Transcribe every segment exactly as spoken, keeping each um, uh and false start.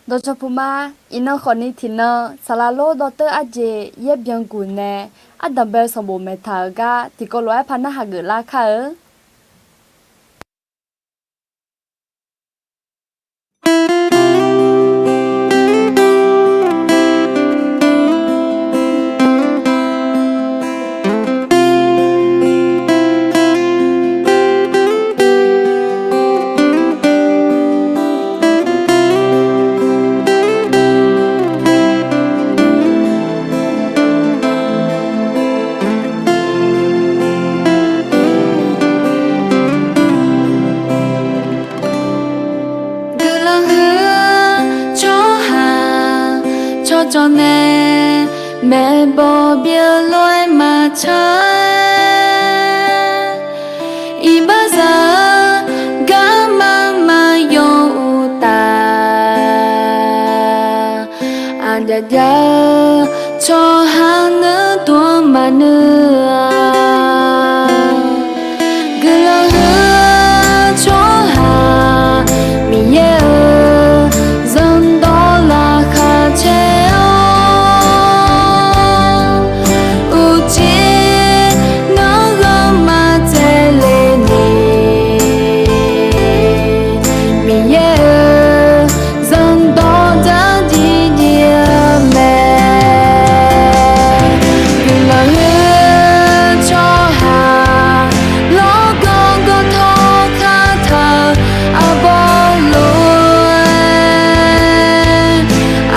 Dawqcawq puq ma, iqnan khawfni tiqnan saqlaq lor dawrteur arjeq yaer byanguq nae ardanq bae-eu sanqbof maeqtaq-euq gar tiqkawv lof-aer par narhaq geuflar kar-eu. Guiqlanq huiq-eu tsawrhaq tsawrcawv nae maeqbawq byeuf lof-aer maqtsaq-aer, iqbaxzaq-eu garma maqyawf uqtaf, aqjaf jav-eu tsawrhaq nuidov maqnuir-a. Guiqlanq huiq-eu tsawrhaq Miqyaer-euq zanrdawq laqkhaq caer-awr, uqcif nanrghanr maqtsaevle ni, Miqyaer-euq zanrdawq dzardziv dziv-eu mae. Guiqlanq huiq-eu tsawrhaq lawrganr gawrtawr khartaq-eu arbawr lof-aer,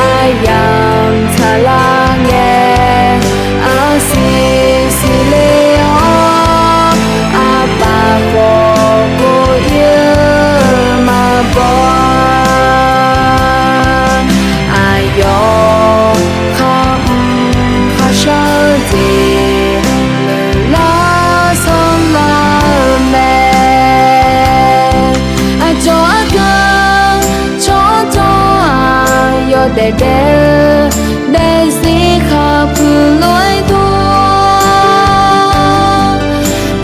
aqyamq tsaqlar ngae arsiq siqle-awr, aqpaf khawf pov-ir-eu maqbaw-a. Aqyawf khar mq kharshar-eu jeq noeqlar sanrlar-eu mae. Aqcawq arganq tsawrcawv-aq, yawdaef daef-eu daefzir khaqpuiq lof-aer dur,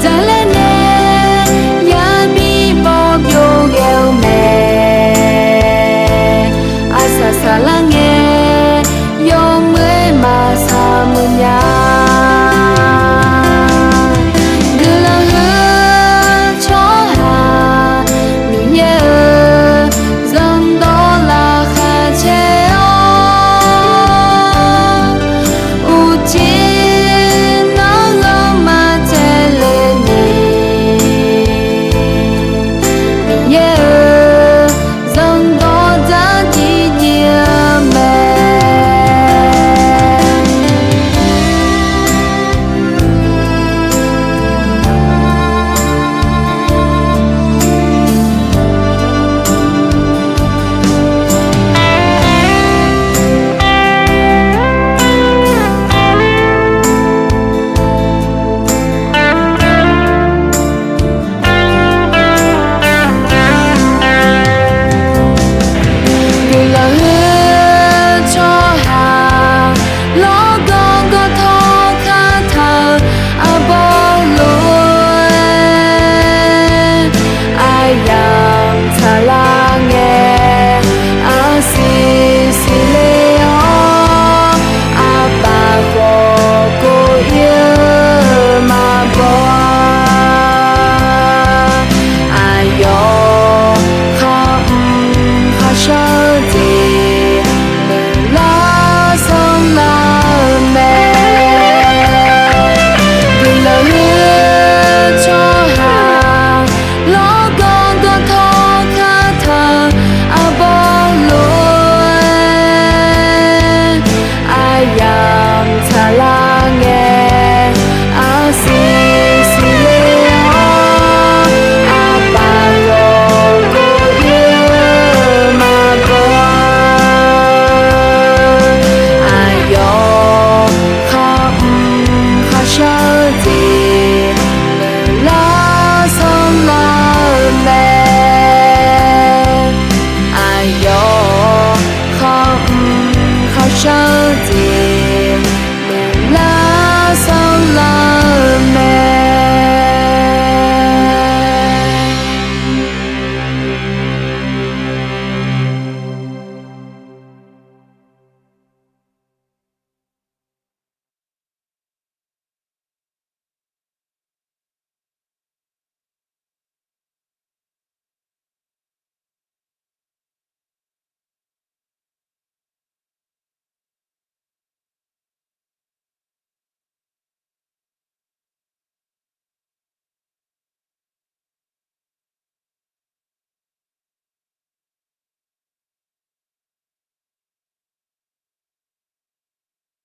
dzaqlaer nae yabi bawr byov ghae-eu mae. Aqsaq saqlar ngae, yawmuiq-aer maqsaq muiq nya. Guiqlanq huiq-eu tsawrhaq Miqyaer-euq zanrdawq laqkhaq caer-awr,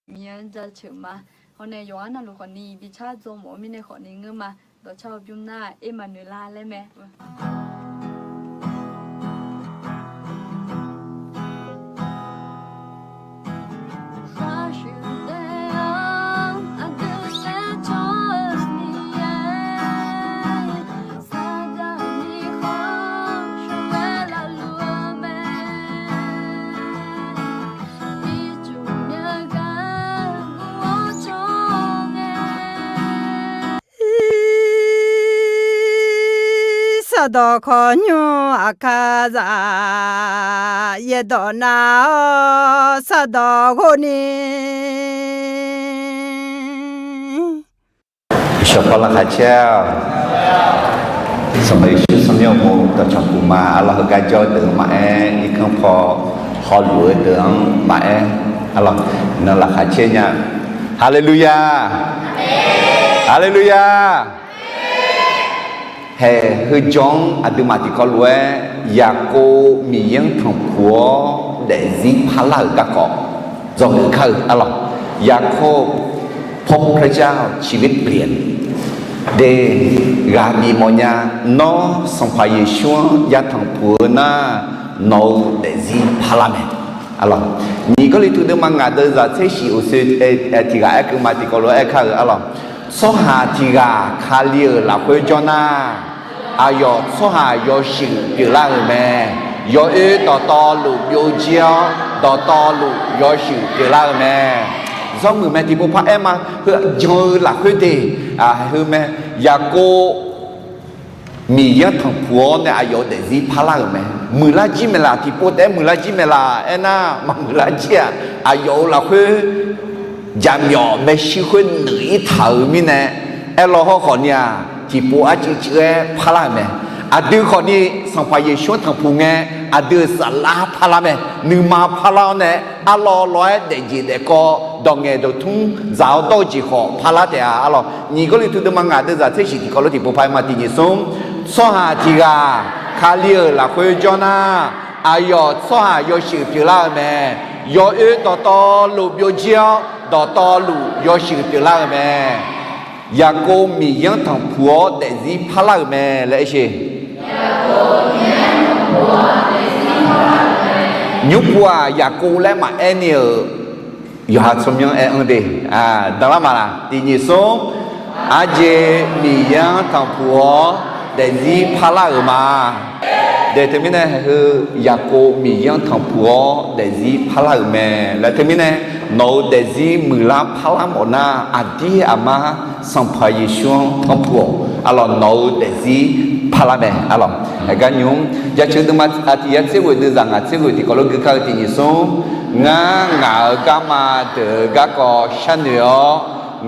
Miqyaer-anr jaceuq ma. Hawr nae yawqghaq navluf khawfni bi car dzaw mawf-eu mirnae khawfni ngeur ma. Dawqcar-eu bymr nar Ermaqnoeqlar laer mae. Sardawq khawqnymr aqkar za, yaerdawq nar-awr sardawq ghov ni. Shawqpaw laqkhaq caer-awq. Sanqpaq Yeqsur tsawrmyanr uqmov dawqcawq puq ma. Arlawq, heugar jawr-eu deuq-anr maqaer, irkanr paw hawluf-eu deuq-anr maqaer, arlawq, nan laqkhaq caer nya. Haleluya! Haleluya! Haeq, heu jawr-anr aqduimaf tiqkawv lof-aer Yaqkov Miqyaer-anr tanqpuq-awr daefzir parlar-euq garkawv dzawgeuf kar-eu, arlawq. ยาโคบ พบพระเจ้า ชีวิตเปลี่ยน De, ghaq bif mawfnya. Nawr Sanqpaq Yeqsur-anr ya tanqpuq-eu nar, nawq-euq daefzir parlar mae. Arlawq, nyiq Gawrliqtu deuvma ngaq deuvzaq tser shif uqsoe tiq ghaq aerkeuv ma tiqkawv lof-aer aerkar-euq, arlawq. Tsawrhaq tiq ghaq Kali-euq lafkhoer jawr nar, aqyawf tsawrhaq yawshuif pyeuflar-euq mae. Yawoer dawqtawvluf byovjir-awr, dawqtawvluf yawshuif pyeuflar-euq mae. Zawrmuiq mae tiqpov paraer ma. Heu jan-eu lafkhoer de, heu mae. Yaqkov Miqyaer-anr tanqpuq-awr nae aqyawf-euq daefzir parlar-euq mae. Muiqlar jir maeqlaf, tiqpov taef-aer muiqlar jir maeqlaf aernar, maqmuiqlar jir-aq, aqyawf-euq lafkhoer jaqmyawf maershuir khoer nuif-ir taq-euq mirnae, aerlaw hawr khawfni-aq, tiqpov arcuiv cuiv-aer parlar-euq mae. Aqdui khawfni Sanqpaq Yeqsur-anr tanqpuq ngae, aqdui-euq saflar parlar mae. Nuima parlar-awr nae, arlawv lawv-aer daefjeq daefkawv, dawq ngaeq dawq tmr dzaq-awr dawr-eu jeq khawf parlar taef-a, arlawq. Nyiq Gawrliqtu deuvma ngaq deuvzaq tser shif tiqkawv lof tiqpov paraer ma. Tiq nyiq smr, tsawrhaq tiq ghaq Kali-euq lafkhoer jawr nar, aqyawf tsawrhaq yawshuif pyeuflar-euq mae. Yawoer dawqtawvluf byovjir-awr, dawqtawvluf yawshuif pyeuflar-euq mae. Yaqkov Miqyaer-anr tanqpuq-awr daefzir parlar-euq mae laer aer sher. Nymrpuv-aq, Yaqkov laer maqaer ni-euq yawqha tsawrmyanr aer-anr de, danlar maqlaq? Tiq nyiq smr, aqjeq Miqyaer-anr tanqpuq-awr daefzir parlar-euq ma. De, teumirnae heu Yaqkov Miqyaer-anr tanqpuq-awr daefzir parlar-euq mae laer, teumirnae nawq-euq daefzir muiqlar parlar mawf nar, aqdir aqmar Sanqpaq Yeqsur-anr tanqpuq-awq, arlawq, nawq-euq daefzir parlar mae, arlawq. Aqgar nymr jaceuq deuvma tiq yar tser ghoeq deuvzaq ngaq tser ghoeq tiqkawv lof gui kar-eu. Tiq nyiq smr, ngar ngaq-euq garma deuq-eu garkawv sharnoeq-awr,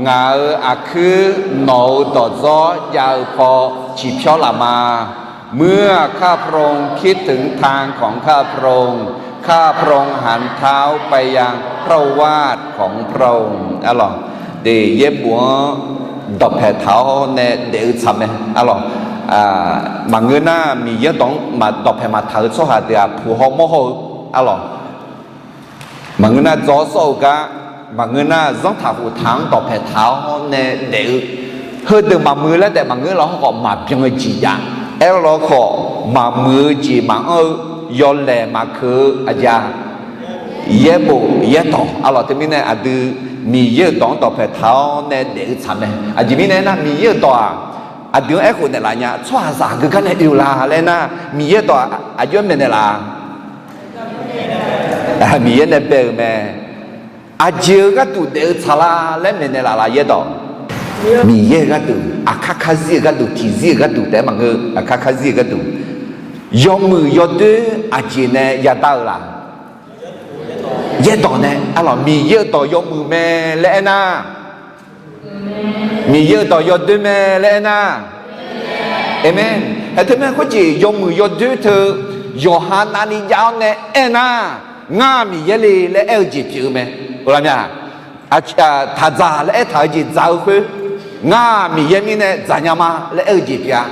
ngaq-euq aqkuir nawq-euq dawqdzawr jav-eu paw ciqpyawr laf ma. เมื่อข้าพระองค์คิดถึงทางของข้าพระองค์ ข้าพระองค์หันเท้าไปยังพระโอวาทของพระองค์ Arlawq, de, yaerbof-anr dawqpaeq taq-awr nae daef-eu tsaq mae, arlawq. Maqngeur nar, Miqyaer dawq-anr dawqpaeq maqtaq-eu tsawrhaq deuq-aq, puq haw mawr haw-eu, arlawq. Maqngeur nar, dzaw-awr sawr-eu gar, maqngeur nar, zanrtaq khoftaq-anr dawqpaeq taq-awr nae daef-eu, heudeuq maqmuiq-eu laer taef maqngeur, lawr hawr khawf maqbyan-eu jeq jav. Aerlawr khawf, maqmuiq-eu jeq maqanr-eu, yawlaeq maqkeuq-eu aqjeq-aq, yaerbof yaerdawq, arlawq, teumirnae aqdui Miqyaer-euq dawq-anr dawqpaeq taq-awr nae daef-eu tsaq mae. Aqjeq mirnae aernar, Miqyaer-euq dawq-aq, aqdui-anr aerkhof naeqlaf nya. Tsawrhaqzaq aqgeu gar nae oe-eu la laer aernar, Miqyaer-euq dawq-aq, aqjox-aer maeqnaeq laf-a? Miqyaer nae bae-euq mae. Aqjeq-eu gharduq daef-eu tsaq la laer maeqnaeq laf laf, yaerdawq? Miqyaer-euq gharduq, aqkar karzir-euq gharduq, tiqzir-euq gharduq taef-aer maqngeur, aqkar karzir-euq gharduq. Yawmuiq yawdoer aqjeq nae yadar-eu laf? Yaerdawq nae, arlawq, Miqyaer-euq dawq yawmuiq mae laer aernar, Miqyaer-euq dawq yawdoer mae laer aernar, aqmeq. Hae, teumirnae khoerjeq yawmuiq yawdoer teu yawqha navni jav-awr nae aernar, ngar Miqyaer le laer aer-eu jeq pyeuf-eu mae. Taqdzaq laer aertaq-eu jeq dzaq-eu khoer, ngar Miqyaer mirnae dzaqnya ma laer aer-eu jeq pyeuf-a.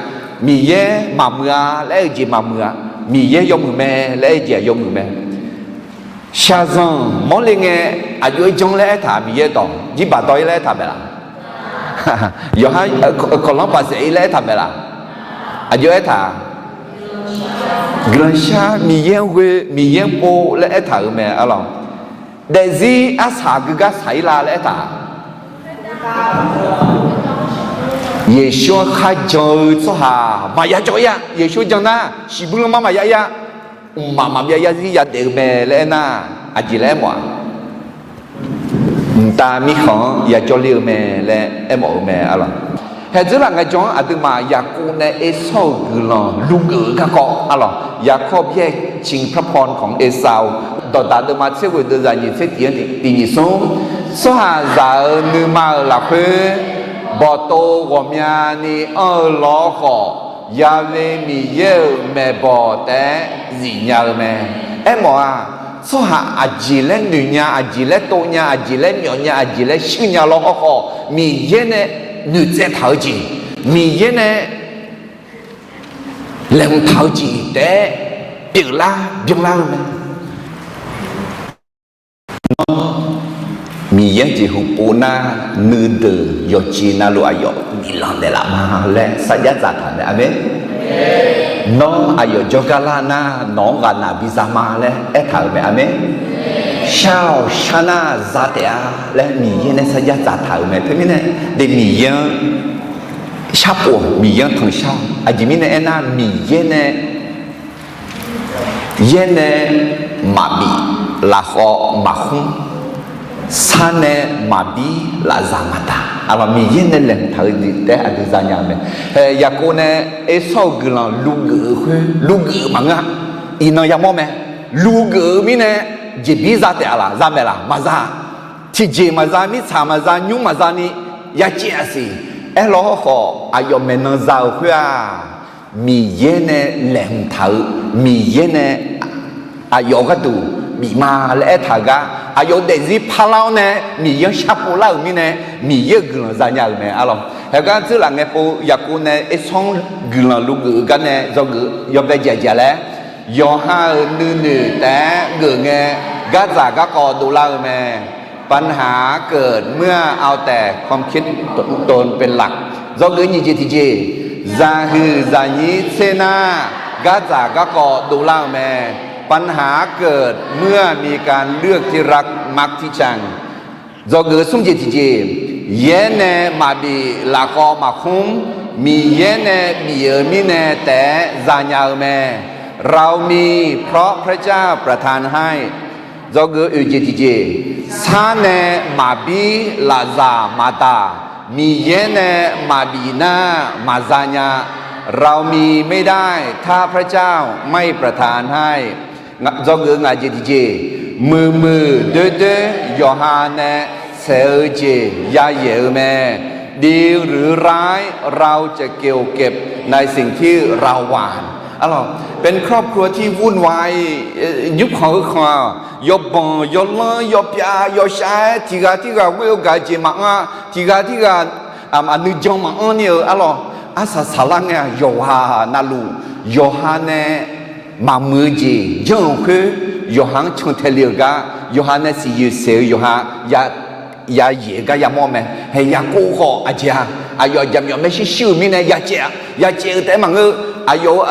Miqyaer maqmuiq-a laer aer-eu jeq maqmuiq-a. Miqyaer yawmuiq mae laer aer-eu jeq-aq yawmuiq mae. Shaqzanq mawrle ngae, aqjox-aer jan laer aertaq-a, Miqyaer dawq jirbaq dawr-ir laer aertaq maeqlaf? Yawqha kawqlanr baqsaef-ir laer aertaq maeqlaf? Aqjox aertaq-a, guiqlanq shar, Miqyaer-anr ghoe, Miqyaer-anr pov laer aertaq-euq mae arlawq. Daefzir arsaq geugar saq-ir la laer aertaq-a? Yeqsur-anr kharjan-eu tsawrhaq maqya jawr-ir-a. Yeqsur jan nar, shiqbuir lanma maqya-ir-a. Mqmaq maqbyav yarzir yadaef-eu mae laer aernar, aqjeq laer aermawf-a? Mqtav mirkhanq-anr yajawr ler-eu mae laer aermawf-eu mae arlawq. Haeqdzeur laf ngaejawr-anr aqduimaf Yaqkov nae Ersawr-euq guiqlanq lugeuf-eu garkawv arlawq. Yaqkov byaer cing พระพรของเอซาว dawqdaq deuvma tser ghoeq deuvzaq nyiq tser tiq-anr tiq nyiq smr, tsawrhaqzaq-euq nuima-euq lafkhoer bawqtov ghawqmyani anr-eu lawr khawf, Yaqle Miqyaer-euq maeqbawq taef-aer zifnya-eu mae. Aermawf-aq, tsawrhaq aqjeq laer noeqnya, aqjeq laer tovnya, aqjeq laer myawfnya, aqjeq laer shuirnya lawr hawrkhawf, Miqyaer nae noeqtsaev taq-eu jeq, Miqyaer nae laeqhmq taq-eu jeq taef-aer pyeuflar byanlar-eu mae. Nawr, Miqyaer jeqhu pov nar, nuideuq yawqjeq navluf aqyawf biflanq naeqlaf ma laer sarjax dzaqtaq mae. Aqmeq. Nawr aqyawf jawrgar lar nar, nawq-anr ghaqnaq biza ma laer aertaq-euq mae. Aqmeq. Shar-awq, shar nar za taef-a laer Miqyaer nae sarjax dzaqtaq-euq mae. Teumirnae, de Miqyaer-anr sharpov, Miqyaer-anr tanqshar-awq. Aqjeq mirnae aernar, Miqyaer nae yaer nae maqbif, lafkhawf maqkhmr, sar nae maqbir, lafzaq maqdaq. Arlawq, Miqyaer nae laeqhmq taq-eu jeq taef-aer aqdui zanya-eu mae. Hae, Yaqkov nae Ersawr-euq guiqlanq lugeuf-eu khoer, lugeuf-eu maqngeur-a. Iqnan yamawr mae. Lugeuf-eu mirnae jeqbir za taef-a laf, za maeqlaf, maqza. Tiqjeq maqza, mirtsaq maqza, nymr maqza ni yacaev-a siq. Aerlawr hawrkhawf, aqyawf maeqnan za-euq khoer-aq, Miqyaer nae laeqhmq taq-eu, Miqyaer nae aqyawf gharduq bif ma laer aertaq-eu gar, aqyawf daefzir parlar-awr nae Miqyaer-anr sharpov lar-euq mirnae, Miqyaer-euq guiqlanq zanya-euq mae arlawq. Haegar dzeurlaf ngae pov Yaqkov nae Ersawr-anr guiqlanq lugeuf-eu gar nae dzawgeuf yawbae jaqjaq laer, yawqha-euq nuinoeq taef-aer geuf ngae, gardzaq garkawv dovlar-eu mae. ปัญหาเกิดเมื่อเอาแต่ความคิดตนเป็นหลัก Dzawgeuf nyiq jeq tiqjeq, zaqhuiq zaqnyir tser nar, gardzaq garkawv dovlar-eu mae. ปัญหาเกิดเมื่อมีการเลือกที่รักมักที่ชัง Dzawgeuf smr jeq tiqjeq, yaer nae maqbif, lafkhawf maqkhmr, Miqyaer nae bif-euq mirnae taef-aer zanya-eu mae. เรามีเพราะพระเจ้าประทานให้ Dzawgeuf oeq jeq tiqjeq, sar nae maqbir, lafzaq maqdaq, Miqyaer nae maqbif nar maqzanya. เรามีไม่ได้ถ้าพระเจ้าไม่ประทานให้ Dzawgeuf ngaq jeq tiqjeq, muiqmuiq doerdoer yawqha nae saeq-eu jeq yayaeq-eu mae. ดีหรือร้าย เราจะเก็บในสิ่งที่เราหว่าน Arlawq, เป็นครอบครัวที่วุ่นวาย nymrkhanq heukhanq-aq, yawbanq yawlanr yawpyav yawshav-aer tiqghaq tirghaq ghoer-eu gaq jeq maqanr-a, tiqghaq tirghaq aqnuijan maqanr ni-eu arlawq, arsaq saqlar ngae-aq, yawqghaq navluf yawqha nae maqmuiq-eu jeq janr-euq khoer, yawqha-anr cantae le-euq gar, yawqha nae siqyoeq saeq-eu yawqha yayaeq-eu gar yamawr mae. Hae, Yaqkov khawf aqjeq-aq, aqyawf jaqmyawf maershuir shuir-euq mirnae yacaev-a, yacaev-eu taef-aer maqngeur, aqyawf-euq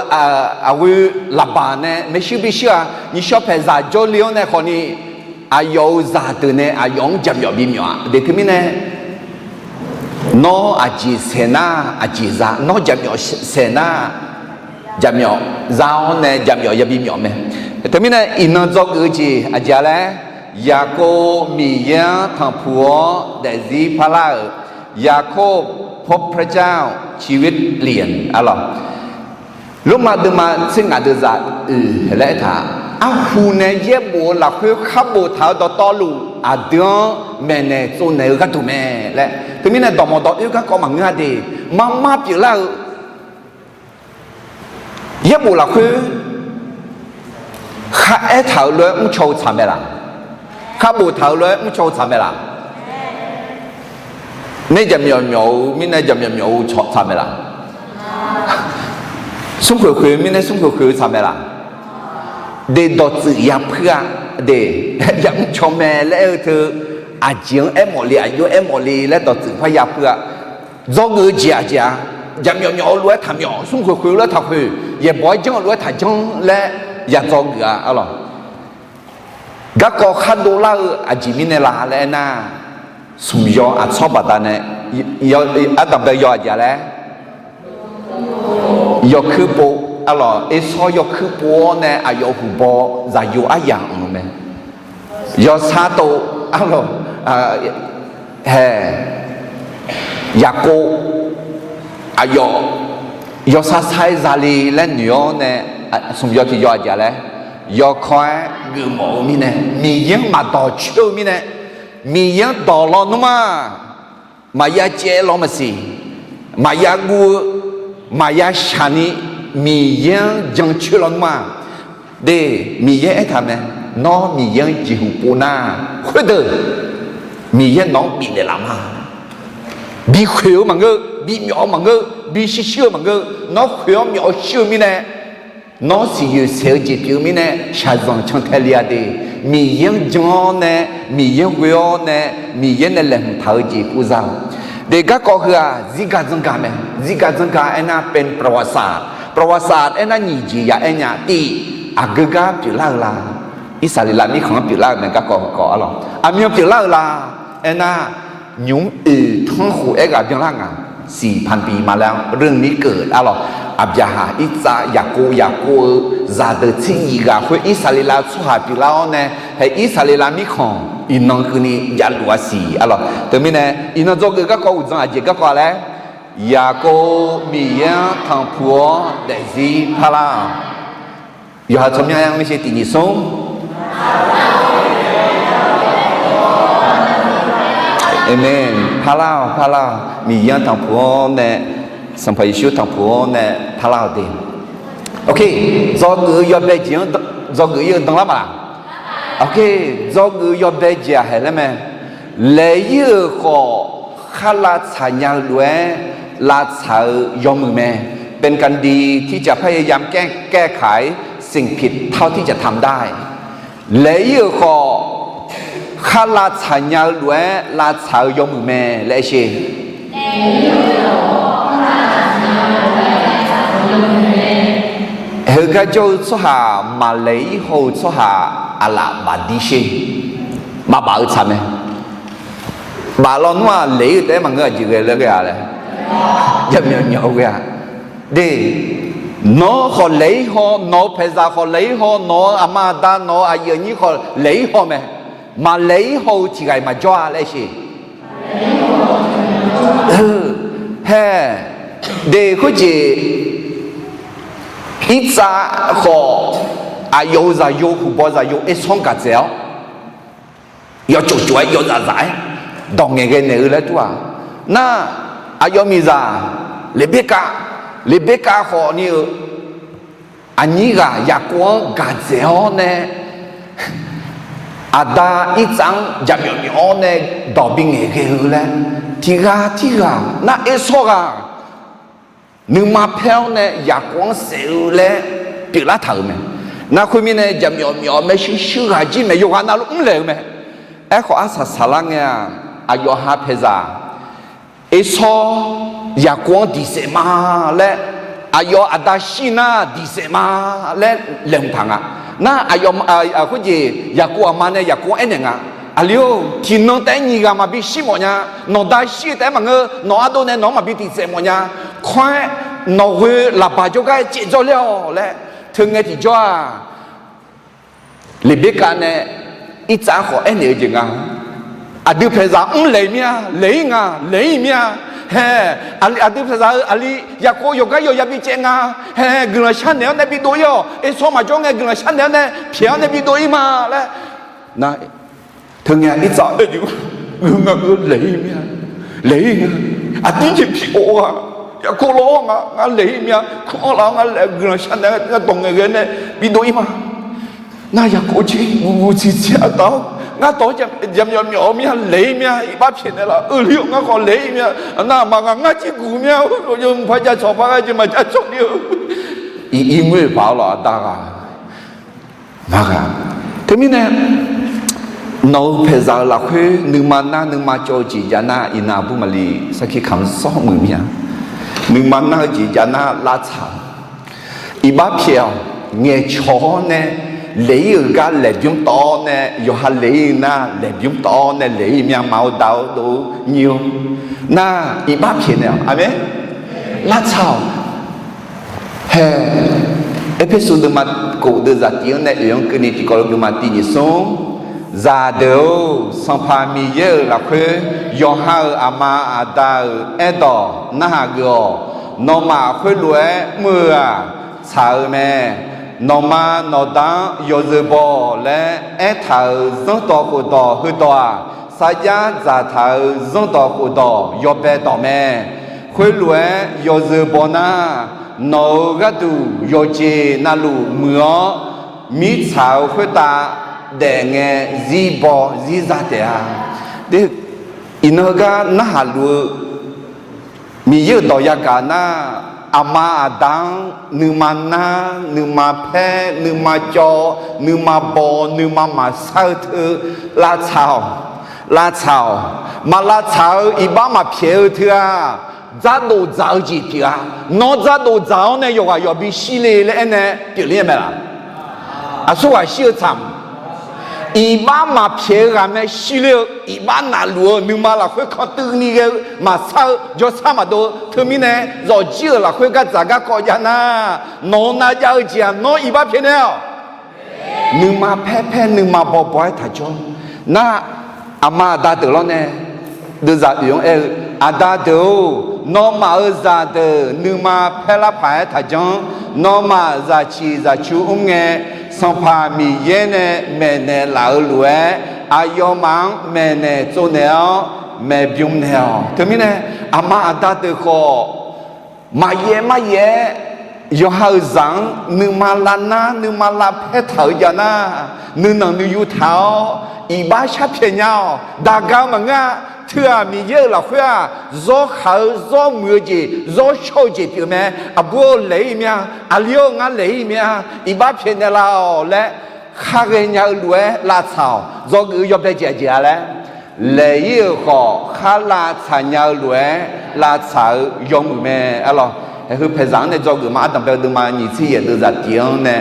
aqghoe laqbaq nae maershuir bishuir-aq, nyiqshawr paeqzaq jawrle-awr nae khawfni, aqyawf-euq zaqdeuq nae aqyawf-anr jaqmyawf bimyawf-a. Deq teumirnae, nawr aqjeq saeq nar aqjeq za, nawr jaqmyawf saeq nar jaqmyawf za-awr nae jaqmyawf yabi myawf mae. Teumirnae iqnan dzawgeuf-eu jeq aqjeq-a laer, Yaqkov Miqyaer-anr tanqpuq-awr daefzir parlar-euq, ยาโคบพบพระเจ้า ชีวิตเปลี่ยน arlawq. Lormav deuvma tser ngaq deuvzaq oeq laer aertaq, arhu nae yaerbof-eu lafkhoer khar boftaq-eu dawqtawvluf aqdui-anr maeqnaeq tsovnaeq-eu gharduq mae laer. Teumirnae dawqmawq dawq oer garkawv maqngeur-a de, marmar pyeuflar-eu yaerbof lafkhoer khar aertaq-euq lof-aer mrcaw-eu tsaq mae laq? Khar boftaq-euq lof-aer mrcaw-eu tsaq mae laq? Nae jaqmyawf myawf-eu mirnae jaqmyawf myawf-eu tsaq mae laq? Smrkhoeq khoeq-eu mirnae smrkhoeq khoeq-eu tsaq mae laq? de dawqtsuif ya puir-a, de, yamr caw mae laer aer-eu teu, aqjeq-anr aermawf le, aqjox-anr aermawf le laer dawqtsuif par ya puir-a. Dzawgeuf-eu jeq aqjeq-a, jaqmyawf myawf-eu lof-aer taqmyawf, smrkhoeq khoeq-eu lof-aer taqkhoeq, yaeqbawq-aer janr-eu lof-aer taqjanr laer ya dzawgeuf-a arlawq. Garkawv khar dovlar-eu aqjeq mirnae la laer aernar, smq yaw aqtsawr baqdanae, ardanqbae yaw aqjeq laer, yawkuir pov, arlawq, ersawr yawkuir pov-awr nae aqyawf huqbaw zaqyo aryamq-euq mae. Yawsar tov, arlawq, hae, yaqkov, aqyawf yawsar sar-aer zale laer noeq-awr nae, smq yaw tiq yaw aqjeq laer, yawkawr-aer geufmawf-eu mirnae, Miqyaer-anr maqdawq coer-eu mirnae, Miqyaer-anr dawq lawnmr-aq, maqya caev law maqsiq, maqya guv-eu, maqya shaq ni, Miqyaer-anr jan coer lawnmr-aq, de, Miqyaer aertaq mae, nawr Miqyaer-anr jeqhuq pov nar, khoerdeuq Miqyaer nawq-anr bifnaeq laf ma. Bikhoeq-eu maqngeur, bimyawf-eu maqngeur, bishir shir-eu maqngeur, nawr khoeq-awr myawf-eu shir-eu mirnae, nawr siqyoeq saeq-eu jeq pyeuf-eu mirnae shaqzanq cantae le-a de. Miqyaer-anr jan-awr nae, Miqyaer-anr ghoe-awr nae, Miqyaer nae laeqhmq taq-eu jeq pov za-awq. De garkawv heu-aq zirgaq zanqgaq mae. Zirgaq zanqgaq aernar เป็นประวัติศาสตร์ ประวัติศาสตร์ aernar nyiq jeq ya aer nya tif, aqgeu gar pyeuflar-eu la? Irsaqleqlav mirkhanq-anr pyeuflar-euq mae. Garkawv heukawv arlawq, aqmyan pyeuflar-eu la? Aernar, nymq-mr oeq tanrkhof aerghaq byanlar ngaq, siq พันปี ma laer เรื่องนี้เกิด arlawq, Aqbyaqhaq, Irtsav, Yaqkov, Yaqkov-eu zaqdeuq tser nyiq ghaq khoer Irsaqleqlav tsawrhaq pyeuflar-awr nae, hae Irsaqleqlav mirkhanq iqnan keuvni javluf-a siq arlawq. Teumirnae iqnan dzawgeuf garkawv uqdzan aqjeq garkawv laer, Yaqkov Miqyaer-anr tanqpuq-awr daefzir parlar-awq. Yawqha tsawrmyanr-aer mr sher tiq nyiq smr. Aqmeq. Parlar-awq, parlar-awq. Miqyaer-anr tanqpuq-awr nae, Sanqpaq Yeqsur tanqpuq-awr nae parlar-awq de. Ok, dzawgeuf-eu yawbae jeq-anr dzawgeuf-ir-eu danlar ma laq? Ok, dzawgeuf-eu yawbae jeq-aq haeq laer mae. Laeq-ir-euq khawf, khar lavtsaq nya-eu lof-aer lavtsaq-eu yawmuiq mae. เป็นการดีที่จะพยายามแก้ไขสิ่งผิดเท่าที่จะทำได้ laeq-ir-euq khawf, khar lavtsaq nya-eu lof-aer lavtsaq-eu yawmuiq mae laer aer sher. Heugar jawr-eu tsawrhaq maqlaeq-ir haw-eu tsawrhaq aqlaf bafdir sher. Maqbaf-eu tsaq mae. Baf lawnmr-aq laeq-ir-eu taef-aer maqngeur, aqjeq ghae laer ghae-a laer, jaqmyawf myawf-eu ghae-a. De, nawq-eu khawf laeq-ir haw, nawq-eu paeqzaq khawf laeq-ir haw, nawq-eu aqma aqda, nawq-eu aqyuif aqnyir khawf laeq-ir haw mae. Maqlaeq-ir haw-eu tiq ghaq-iq maqjawr-a laer sher. Hae, de khoerjeq, Irtsav khawf, aqyawf-euq zaqyo, huqbaw zaqyo Ersawr gaq dzaeq-awr, yawcof cof-aer yawzaf zaf-aer dawq ngaeqghae naeq-eu laer tur-aq, nar, aqyawf miqzaq Leqberkav, Leqberkav khawf ni-eu aqnyir ghaq Yaqkov-anr gaq dzaeq-awr nae, aqda Irtsav-anr jaqmyawf myawf-awr nae dawq bingaeq ghae-eu laer, tiq ghaq tirghaq nar Ersawr ghaq nuima paer-awr nae Yaqkov-anr saef-eu laer pyeuflar taq-euq mae. Nar khoermirnae jaqmyawf myawf maershuir shuir ghaq jir maeq yawqghaq navluf mrlaeq-eu mae. Aerkhawf arsaq saqlar ngae-aq, aqyawf ha paeqzaq Ersawr Yaqkov-anr diq saef ma laer, aqyawf aqda shir nar diq saef ma laer laeqhmq taq nga. Nar aqyawf khoerjeq Yaqkov aqma nae Yaqkov-anr aernaeq nga, Aqli-or, tiqnan taef-aer nyiq ghaq maqbi shir mawf nya. Nawq da shir-eu taef-aer maqngeur, nawq ardov nae nawq-anr maqbi tiq saef mawf nya. Kawr-aer nawq ghoe laqbaq jawrgar caev dzawrler-awq laer, teungae tiqjawr-aq, Leqberkav nae Irtsav-anr khawf aernaeq-eu jeq nga. Aqdui paeqzaq mrlaeq mir-a, laeq-ir nga, laeq-ir mir-a. Hae, aqdui paeqzaq-eu aqli Yaqkov yawqgar yawqya bicaev nga. Hae, guiqlanq sharnaeq-awr nae bidov-ir-awq. Ersawr maqjawr ngae guiqlanq sharnaeq-awr nae pyaeq-awr nae bidov-ir ma laer. Nar, teungae Irtsav aer-eu jeq, ngeur nga, ngeur laeq-ir mir-a, laeq-ir nga. Aqdir jeq pyeuf-awq-aq, Yaqkov lawr-awr nga, ngar laeq-ir mir-a, kur-anr laf-awr ngar laeq, guiqlanq sharnaeq-awr ngar dawq ngaeqghae nae bidov-ir ma. Nar Yaqkov jir guv guv tsiqtsiq-a taf-awr, ngar tawq-anr jaqmyawf myawf-eu mir-a, laeq-ir mir-a, iqbax pyaeqnaeq laf-euq lir-awr ngar khawf laeq-ir mir-a. Nar aqma ghaq ngar jir guq mir-a, mqpaq jacawq paq ghae jeq maqjav cawv ni-eu. Iq ir ngoer paq-awr lawq, aqda ghaq Maqghaq. Teumirnae, nawq-euq paeqzaq-euq lafkhoer nuima nar nuima cawv-eu jeq jav nar, iqnan aqbur maqli sarkir kamq sawr muiq mir-a. Nuima nar-eu jeq jav nar lavtsaq-awq. Iqbax pyaeq-awq. Ngaeqcawq-awr nae laeq-ir-euq gar laeqbymr tawv-awr nae, yawqha laeq-ir nar laeqbymr tawv-awr nae laeq-ir mya ma-awr daq-awr dov-eu nyir-awr nar, iqbax pyaeq naeq-awq. Aqmeq. Lavtsaq-awq. Hae, Erpersu deuvma kof deuvzaq tif-anr nae oeq-anr keuvni tiqkawv lof geufma tiq nyiq smr. Zaqdeuq-or, Sanqpaq Miqyaer-euq lafkhoer yawqha-euq aqma aqda-euq aerdawq narhaq geuf-awq. Nawmaf khoerlof-aer mr-eu-aq, tsaq-eu mae. Nawqma nawqda-anr yawzeu baw laer aertaq-euq zanrdawq khofdawq heudawq-aq, sarjax dzaqtaq-euq zanrdawq khofdawq yawbae dawq mae. Khoerlof-aer yawzeu baw nar, nawq-euq gharduq yawqjeq navluf muiq-awr, mirtsaq-euq khoertav daef ngae zir baw zir za taef-a. Iqnan heugar narhaq luf-eu Miqyaer-euq dawq yagaq nar, aqma aqda-anr nuima nar, nuima paer, nuima cawv, nuima baw, nuima maqsar-eu teu lavtsaq-awq. Lavtsaq-awq. Maq lavtsaq-eu iqbax maqpyaeq-eu teu-aq, dzardof dzaq-eu jeq pyeuf-a. Nawr dzardof dzaq-awr nae yawqghaq yawqbi shir le laer aernae pyeufler mae laq? Aqsurghaq shir-eu tsaq. Iqbax maqpyaeq-eu ghaq mae shir ler-eu, iqbax navluf-eu nuima lafkhoer kantuv ni ghae-eu maqsar-eu jawrsar maqdov-eu teumirnae, zawqjir-euq lafkhoer gardzaq garkawv jav nar, nawq-eu navjav-eu jeq-aq nawr iqbax pyaeqnaeq-awq. Nuima paer paer nuima baw baw-aer taqjawr nar, aqma aqda deuq lawr nae deuvzaq oeq-anr aer-eu, Aqda deuq-or, nawmaf-euq zaqdeuq nuima paer lar paq-aer taqjanr. Nawmaf zaqciq zaqcu mr ngae, Sanqpaq Miqyaer nae maeqnaeq laf-eu lof-aer, aqyawfmaf-anr maeqnaeq tsovnaeq-awr maeqbym naeq-awq. Teumirnae, aqma aqda deuq khawf maqyaef maryaef-aer, yawqha-euq zaq-anr nuima lavnar nuima lavpaer taq-eu jav nar, nuinanq nuiyu taq-awr iqbax sharpyaeq nya-awq. Daqga maqngeur-a. Teu-aq, Miqyaer-euq lafkhoer-aq, zawr khaq-eu zawr muiq-eu jeq, zawr shawr-eu jeq pyeuf mae. Aqbur-or, laeq-ir mya. Aqli-or, ngar laeq-ir mya. Iqbax pyaeqnaeq laf-awq laer khar ghaenya-eu lof-aer lavtsaq-awq. Dzawgeuf-eu yawbae jeq aqjeq-a laer, laeq-ir-euq khawf khar lavtsaq nya-eu lof-aer lavtsaq-eu yawmuiq mae. Arlawq, haeq heu paeqzaq-anr nae dzawgeuf ma. Ardanqbae-eu deuvma nyiq tser yaeq deuvzaq tif-anr nae,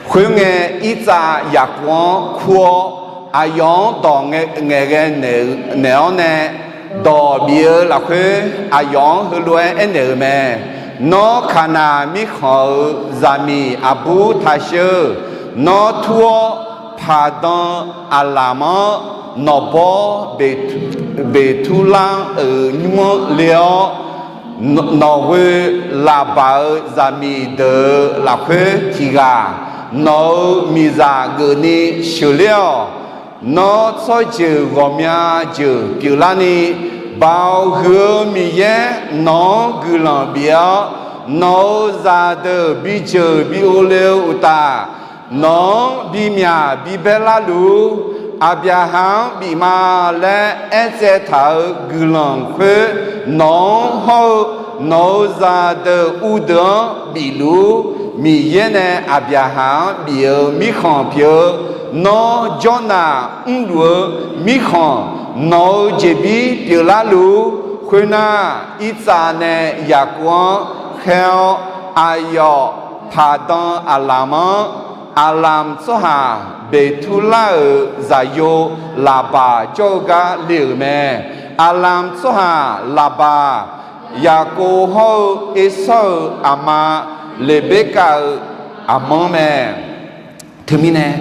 khoerngae, Irtsav Yaqkov-anr kur-awr, aqyawf-anr dawq ngaeqghae naeq-awr nae, dawq bif-eu lafkhoer aqyawf-anr heulof-aer aernaeq-euq mae. Nawr, Kaqnaq mirkhanq-euq zaqmiq aqbur taq sheuq. Nawr tur-awr, paqdan aqlamq-anr nawqbawr Beqturlar-euq nymr-anr le-awr, nawqghoe Laqbaq-euq zaqmiq deuq-euq lafkhoer tiq ghaq nawq-euq miqzaq geufni sheuqler-awq. Nawr, tsawrjeuq ghawqmya jeuq pyeuflarni, Baoq huiq-eu Miqyaer nawq-anr guiqlanq bif-awr, nawq-euq zaqdeuq bijeuq bi ghov le-eu uqtaf, nawq-anr bimyaq bibaer larluf-ur. Aqbyaqhaq-anr bif ma laer aertsaev taq-euq guiqlanq khoer, nawq-anr hawr-eu nawq-euq zaqdeuq uvdeuq-anr bifluf-ur. Miqyaer nae Aqbyaqhaq-anr bif-eu mirkhanq pyeuf-eu, nawr jawrnaq mrluf-eu mirkhanq, nawq-euq jeqbir pyeuflarluf-ur. Khoernar, Irtsav nae Yaqkov-anr khaer-awr, aqyawf paqdan aqlamq-anr Aqlamq tsawrhaq Beqturlar-euq zaqyo Laqbaq jawr-eu gar le-euq mae. Aqlamq tsawrhaq Laqbaq, Yaqkov hawr-eu Ersawr-euq aqma Leqberkav-euq aqmanr mae. Teumirnae,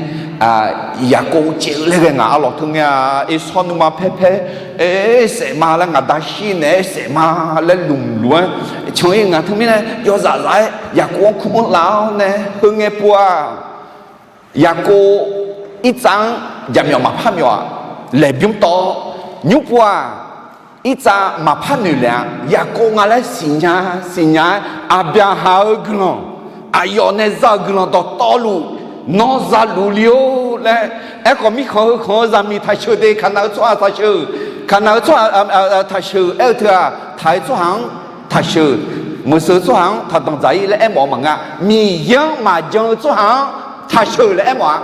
Yaqkov caev-eu laer ghae ngaq arlawq teu ngae-a, Ersawr nuima paerpaer, aer saef ma laer ngaq da shir naeq-aer saef ma laer lmqluf-aer can-ir ngaq. Teumirnae yawzaf zaf-aer Yaqkov-anr kur-anr laf-awr nae heu ngae pov-aq, Yaqkov Irtsav-anr jaqmyawf maqpar myawf-aq, laeqbymr tawv-awr, nymr pov-aq, Irtsav maqpar noeq laef-a. Yaqkov nga laer siqnya siqnya-aer, Aqbyaqhaq-euq guiqlanq, aqyawf nae za-euq guiqlanq dawqtawvluf nawr zaluf le-or laer. Aerkhawf, mirkhanq heu khanq-eu zaqmiq taqsheuq de, Kaqnaq-eu tsawrhaq taqsheuq, Kaqnaq-eu tsawrhaq taqsheuq aer-eu teu-aq, taq-eu tsawrhaq-anr taqsheuq, meuqseuq-eu tsawrhaq-anr taqdanq dzaq-ir laer aermawf-eu maqngeur. Miqyaer-anr maqjan-eu tsawrhaq-anr taqsheuq laer aermawf-a.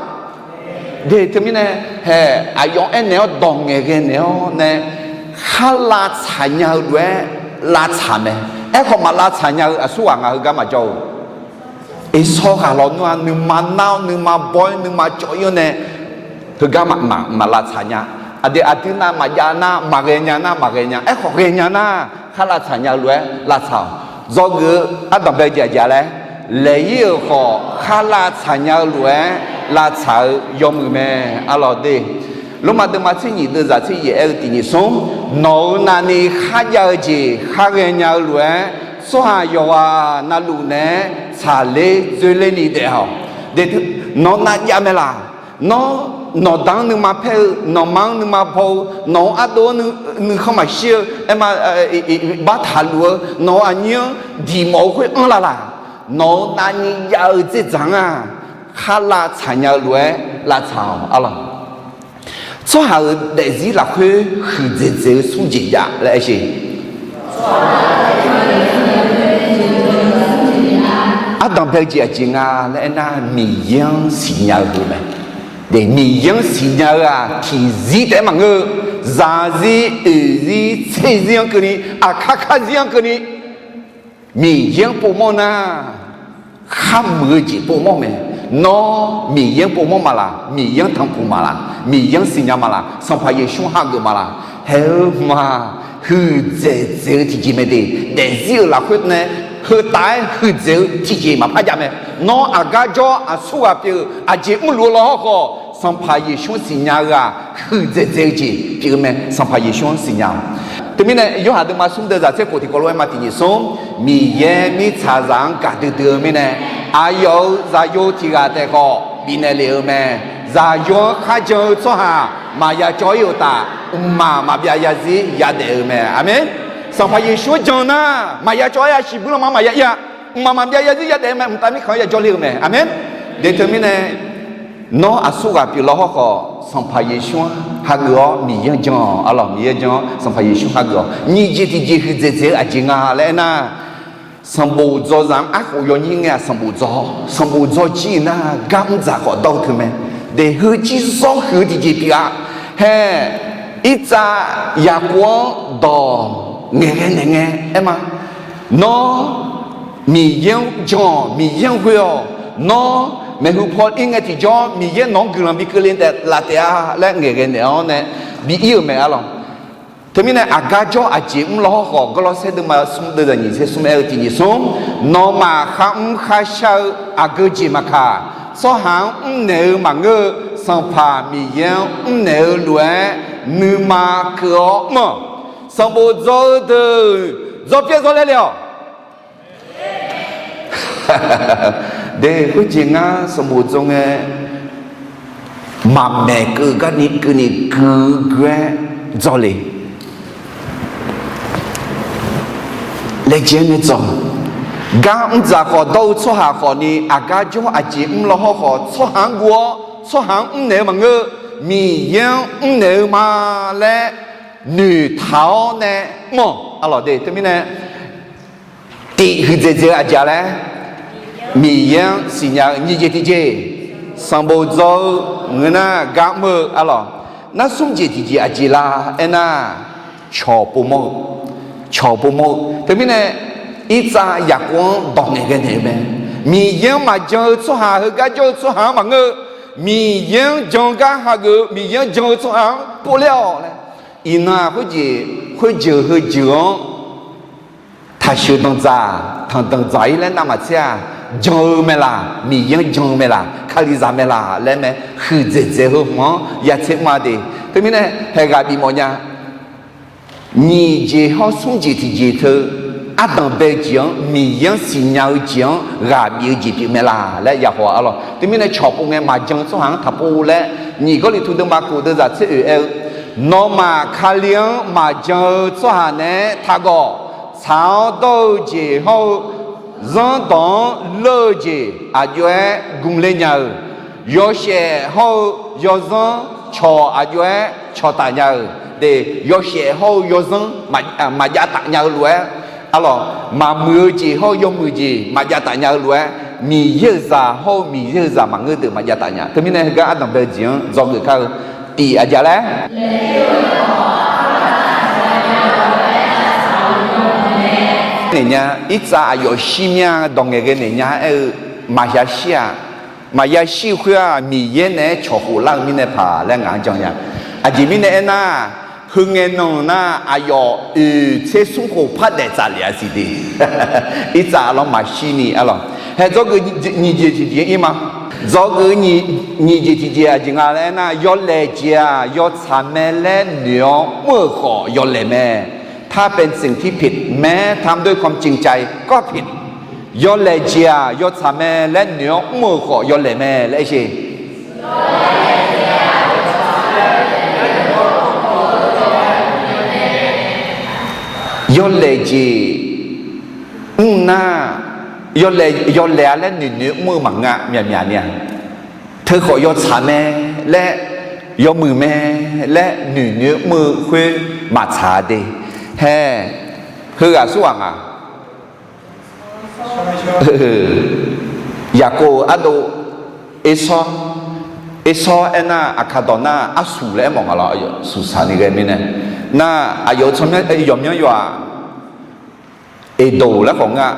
De teumirnae, hae, aqyawf aernaeq-awr dawq ngaeqghae naeq-awr nae, khar lavtsaq nya-eu lof-aer lavtsaq mae. Aerkhawf maq lavtsaq nya-eu aqsurghaq ngaq heugar maqjawr-eu. Eqsawr ghaq lawnmr-aq nuima nar-awr nuima baw-ir nuima cawv-ir-awr nae, heugar maq, maq, maq lavtsaq nya. Aqdui aqdui nav maqjav nar maqghae nya nar maqghae nya. Aerkhawf ghae nya nar, khar lavtsaq nya-eu lof-aer lavtsaq-awq. Dzawgeuf-eu ardanq bae-eu jeq aqjeq laer, laeq-ir-euq khawf khar lavtsaq nya-eu lof-aer lavtsaq-eu yawmuiq mae. Arlawq de, Lormav deuvma tser nyiq deuvzaq tser yaef aer-eu tiq nyiq smr, nawq-euq navni kharjav-eu jeq khar ghaenya-eu lof-aer, tsawrhaq yawqghaq navluf naeq-aer tsaqler dzoerler ni daef-awq. De, nawq nav jav mae laq? Nawr, nawqda-anr nuima paer-eu, nawqma-anr nuima baw-eu, nawq-euq ardov-anr nuikhanr maqshir-eu, aerma, bartaq luf-eu, nawq-euq aqnyir-anr diqmawf-eu khoer anr la laq? Nawq-euq navni jav-eu dzerdzaq-anr-aq, khar lavtsaq nya-eu lof-aer lavtsaq-awq. Arlawq, tsawrhaq-euq daefzir lafkhoer huiqdzaeq dzaeq-eu smr jeq jav laer aer sheq. Ardanq bae-eu jeq aqjeq nga laer aernar, Miqyaer-anr siqnya-eu heu mae. De, Miqyaer-anr siqnya-eu-aq tiqzir taef-aer maqngeur-eu, zaqzir, oeqzir, tserzir-anr keuvni, aqkar karzir-anr keuvni, Miqyaer-anr povmawr nar, khar muiq-eu jeq povmawr mae. Nawr Miqyaer-anr povmawr ma laq? Miqyaer-anr tanqpuq ma laq? Miqyaer-anr siqnya ma laq? Sanqpaq Yeqsur-anr hageuf ma laq? Haeq-eu hmq-aq, huiqdzaeq dzaeq-eu tiqjeq mae de. Daefzir-euq lafkhoer nae heu taf-aer huiqdzaeq-eu tiqjeq maqpar jav mae. Nawr aqgar jawr aqsurghaq pyeuf-eu aqjeq mrluf-eu lawr hawrkhawf, Sanqpaq Yeqsur-anr siqnya-eu-aq, huiqdzaeq dzaeq-eu jeq pyeuf-eu mae. Sanqpaq Yeqsur-anr siqnya-awq. Teumirnae, Yorhaq deuvma smr deuvzaq tser khof tiqkawv lof-aer ma tiq nyiq smr, Miqyaer mirtsaqzaq-anr gaqdui dui-eu mirnae, aqyawf-euq zaqyo tiq ghaq taef khawf bifnaeq lef-eu mae. Zaqyo-anr kharjan-eu tsawrhaq maqya cawv-ir-euq uqtaf, mqmaq maqbyav zarzir yadaef-eu mae. Aqmeq. Sanqpaq Yeqsur-anr jan nar, maqya cawv-ir-a, siqbuir lanma maqya ir-a, mqmaq maqbyav zarzir yadaef-eu mae. Mqtav mirkhanq-anr ya jawrle-eu mae. Aqmeq. De teumirnae, nawr aqsurghaq pyeuf lawr hawrkhawf, Sanqpaq Yeqsur-anr hageuf-awr Miqyaer-anr jan-awq. Arlawq, Miqyaer-anr jan-awr Sanqpaq Yeqsur hageuf-awq. Nyiq jeq tiqjeq huiqdzaeq dzaeq-eu aqjeq nga laer aernar, sanqbof dzawzaq-anr arkhof yawnyir ngae-aq sanqbof dzaw. Sanqbof dzawjir-iq nar gar mr dzaq khawf dawr-eu teu mae. De, heujir zawr huiq-eu tiqjeq pyeuf-a. Hae, irtsav Yaqkov-anr dawq ngaeqghae naeq ngae aer ma. Nawr Miqyaer-anr jan-awq, Miqyaer-anr ghoe-awq. Nawr maeqhu paw ir ngae tiqjawr Miqyaer nawq-anr guiqlanq bi keuvle laf taef-a laer ngaeqghae naeq-awr nae bi ir-euq mae. Arlawq, teumirnae aqgar jawr aqjeq mr lawr hawrkhawf, Gawrlawrsaer deuvma smr deuvzaq nyiq tser smr aer-eu tiq nyiq smr, nawmaf kharmr kharshar-eu aqgeu jeq maqkaq, tsawrhaq-anr mrnaeq-eu maqngeur-eu, Sanqpaq Miqyaer-anr mrnaeq-eu lof-aer nuima keuv-awr mr-awq. Sanqbof dzaw-eu deuq dzawrpyaer dzawrlaer le-awq. De, khoerjeq ngar sanqbof dzaw ngae, maqmaeq keuv garni keuvni gui gui-aer dzaw le. Laejae-aer nae dzaw. Gar mr dzaq khawf dawr-eu tsawrhaq khawfni, aqgar jawr aqjeq mr lawr hawrkhawf, tsawrhaq-anr guv-awr tsawrhaq-anr mrnaeq-eu maqngeur-eu, Miqyaer-anr mrnaeq-eu ma laer noeqtaq-awr nae mr-awq. Arlawq de, teumirnae tiq huiqdzaeq dzaeq-eu aqjeq laer, Miqyaer-anr siqnya-eu. Nyiq jeq tiqjeq, sanqbof dzaw-eu ngeur nar gar mr-eu. Arlawq, nar smr jeq tiqjeq aqjeq la aernar, cawq povmawr-eu, cawq povmawr-eu. Teumirnae, irtsav Yaqkov-anr dawq ngaeqghae naeq-eu mae. Miqyaer-anr maqjan-eu tsawrhaq, heugar jawr-eu tsawrhaq-anr maqngeur-eu, Miqyaer-anr jan-eu gar hageuf-eu, Miqyaer-anr jan-eu tsawrhaq-anr povler-awq laer. Iqnan-aq khoerjeq, khoerjeuq heujeuq-anr taqsheuq danqdzaq, tanqdanq dzaq-ir laer navmaqtser-aq, jan-eu mae laq, Miqyaer-anr jan-eu mae laq, Kalizaq mae laq laer mae. Huiqdzaeq dzaeq heu hmq-anr ya tser mr-a de. Teumirnae haeq ghaq bifmawf nya. Nyiq jeq hawr smr jeq tiqjeq teu, ardanq bae-eu jeq-anr, Miqyaer-anr siqnya-eu jeq-anr ghaq bif-eu jeq pyeuf mae laq laer yahaw-a. Arlawq, teumirnae cawq pov ngae maqjan-eu tsawrhaq-anr taqpov laer, nyiq Gawrliqtu deuvma kof deuvzaq tser oeq aer-eu, nawmaf Kali-anr maqjan-eu tsawrhaq naeq-aer taqgawq. Tsaq-awr dawr-eu jeq hawr-eu zanrdawq-anr leur-eu jeq aqjox-aer gmqler nya-euq, yawshaef hawr-eu yawzanr cawq aqjox-aer cawqtaf nya-euq, de, yawshaef hawr-eu yawzanr maqjav taf nya-eu lof-aer, arlawq, maqmuiq-eu jeq hawr-eu yawmuiq jeq maqjav taf nya-eu lof-aer, Miqyaer-euq zaq hawr-eu Miqyaer-euq zaq maqngeur deuq maqjav taf nya. Teumirnae heugar ardanqbae-eu jeq-anr dzawgeuf kar-eu tiq aqjeq laer naeq nya. Irtsav aqyawf shir mya dawq ngaeqghae naeq nya aer-eu maqya shir-aq. Maqya shir-eu khoer-aq, Miqyaer naeq-aer cawq khof lar-eu mirnae paq laer ngaq-anr jan nya. Aqjeq mirnae aernar, heu ngae nan nar aqyawf oeq tser smr khof par daef tsaf lef-a siq de. Irtsav lawr maqshir ni arlawq. Hae dzawgeuf nyiq jeq tiqjeq ir ma. Dzawgeuf nyiq jeq tiqjeq aqjeq nga laer aernar, yawlaeq jeq-aq yawtsaq mae laer noeq-awr mr-euq khawf yawlaeq mae. ถ้าเป็นสิ่งที่ผิด แม้ทำด้วยความจริงใจก็ผิด Yawlaeq jeq-aq yawtsaq mae laer noeq-awr mr-euq khawf yawlaeq mae laer aer sher. Yawlaeq jeq mr nar, yawlaeq laer noeqnoeq mr-eu maqngeur-a, myaqmyaq ni-a. Teukhawf yawtsaq mae laer, yawmuiq mae laer noeqnoeq mr-eu khoer maqtsaq de. Hae, heughaq aqsurghaq nga. Yaqkov-euq ardov Ersawr, Ersawr aernar aqkaq dawq nar arsuq laer aermawf nga lawr, suqsaq ni ghae mirnae. Nar aqyawf-euq tsawrmyanr yawqmyanr yawq-aq, Eqdoq laer khawf nga,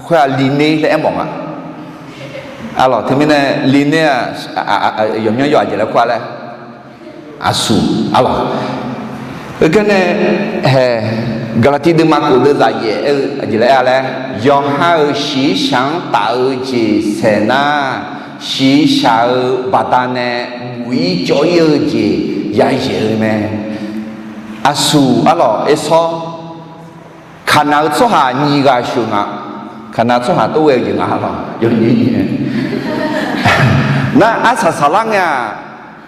khoer-aq Liqner laer aermawf nga. Arlawq teumirnae Liqner-aq, yawqmyanr yawq aqjeq laer kur-a laer, aqsuq arlawq. Heugar nae hae, Gaqlaqtiv deuvma kof deuvzaq yaef aer-eu aqjeq laer aer-a laer, yawqha-euq shiqshaq-anr taf-eu jeq saeq nar, shiqshaq-euq baqdanae buq-ir cawv-ir-eu jeq yayaeq-eu mae. Aqsuq arlawq Ersawr, Kaqnaq-eu tsawrhaq nyiq ghaq sheuq nga. Kaqnaq tsawrhaq tov ghae-eu jeq nga lawq. Nar arsaq saqlar ngae-aq,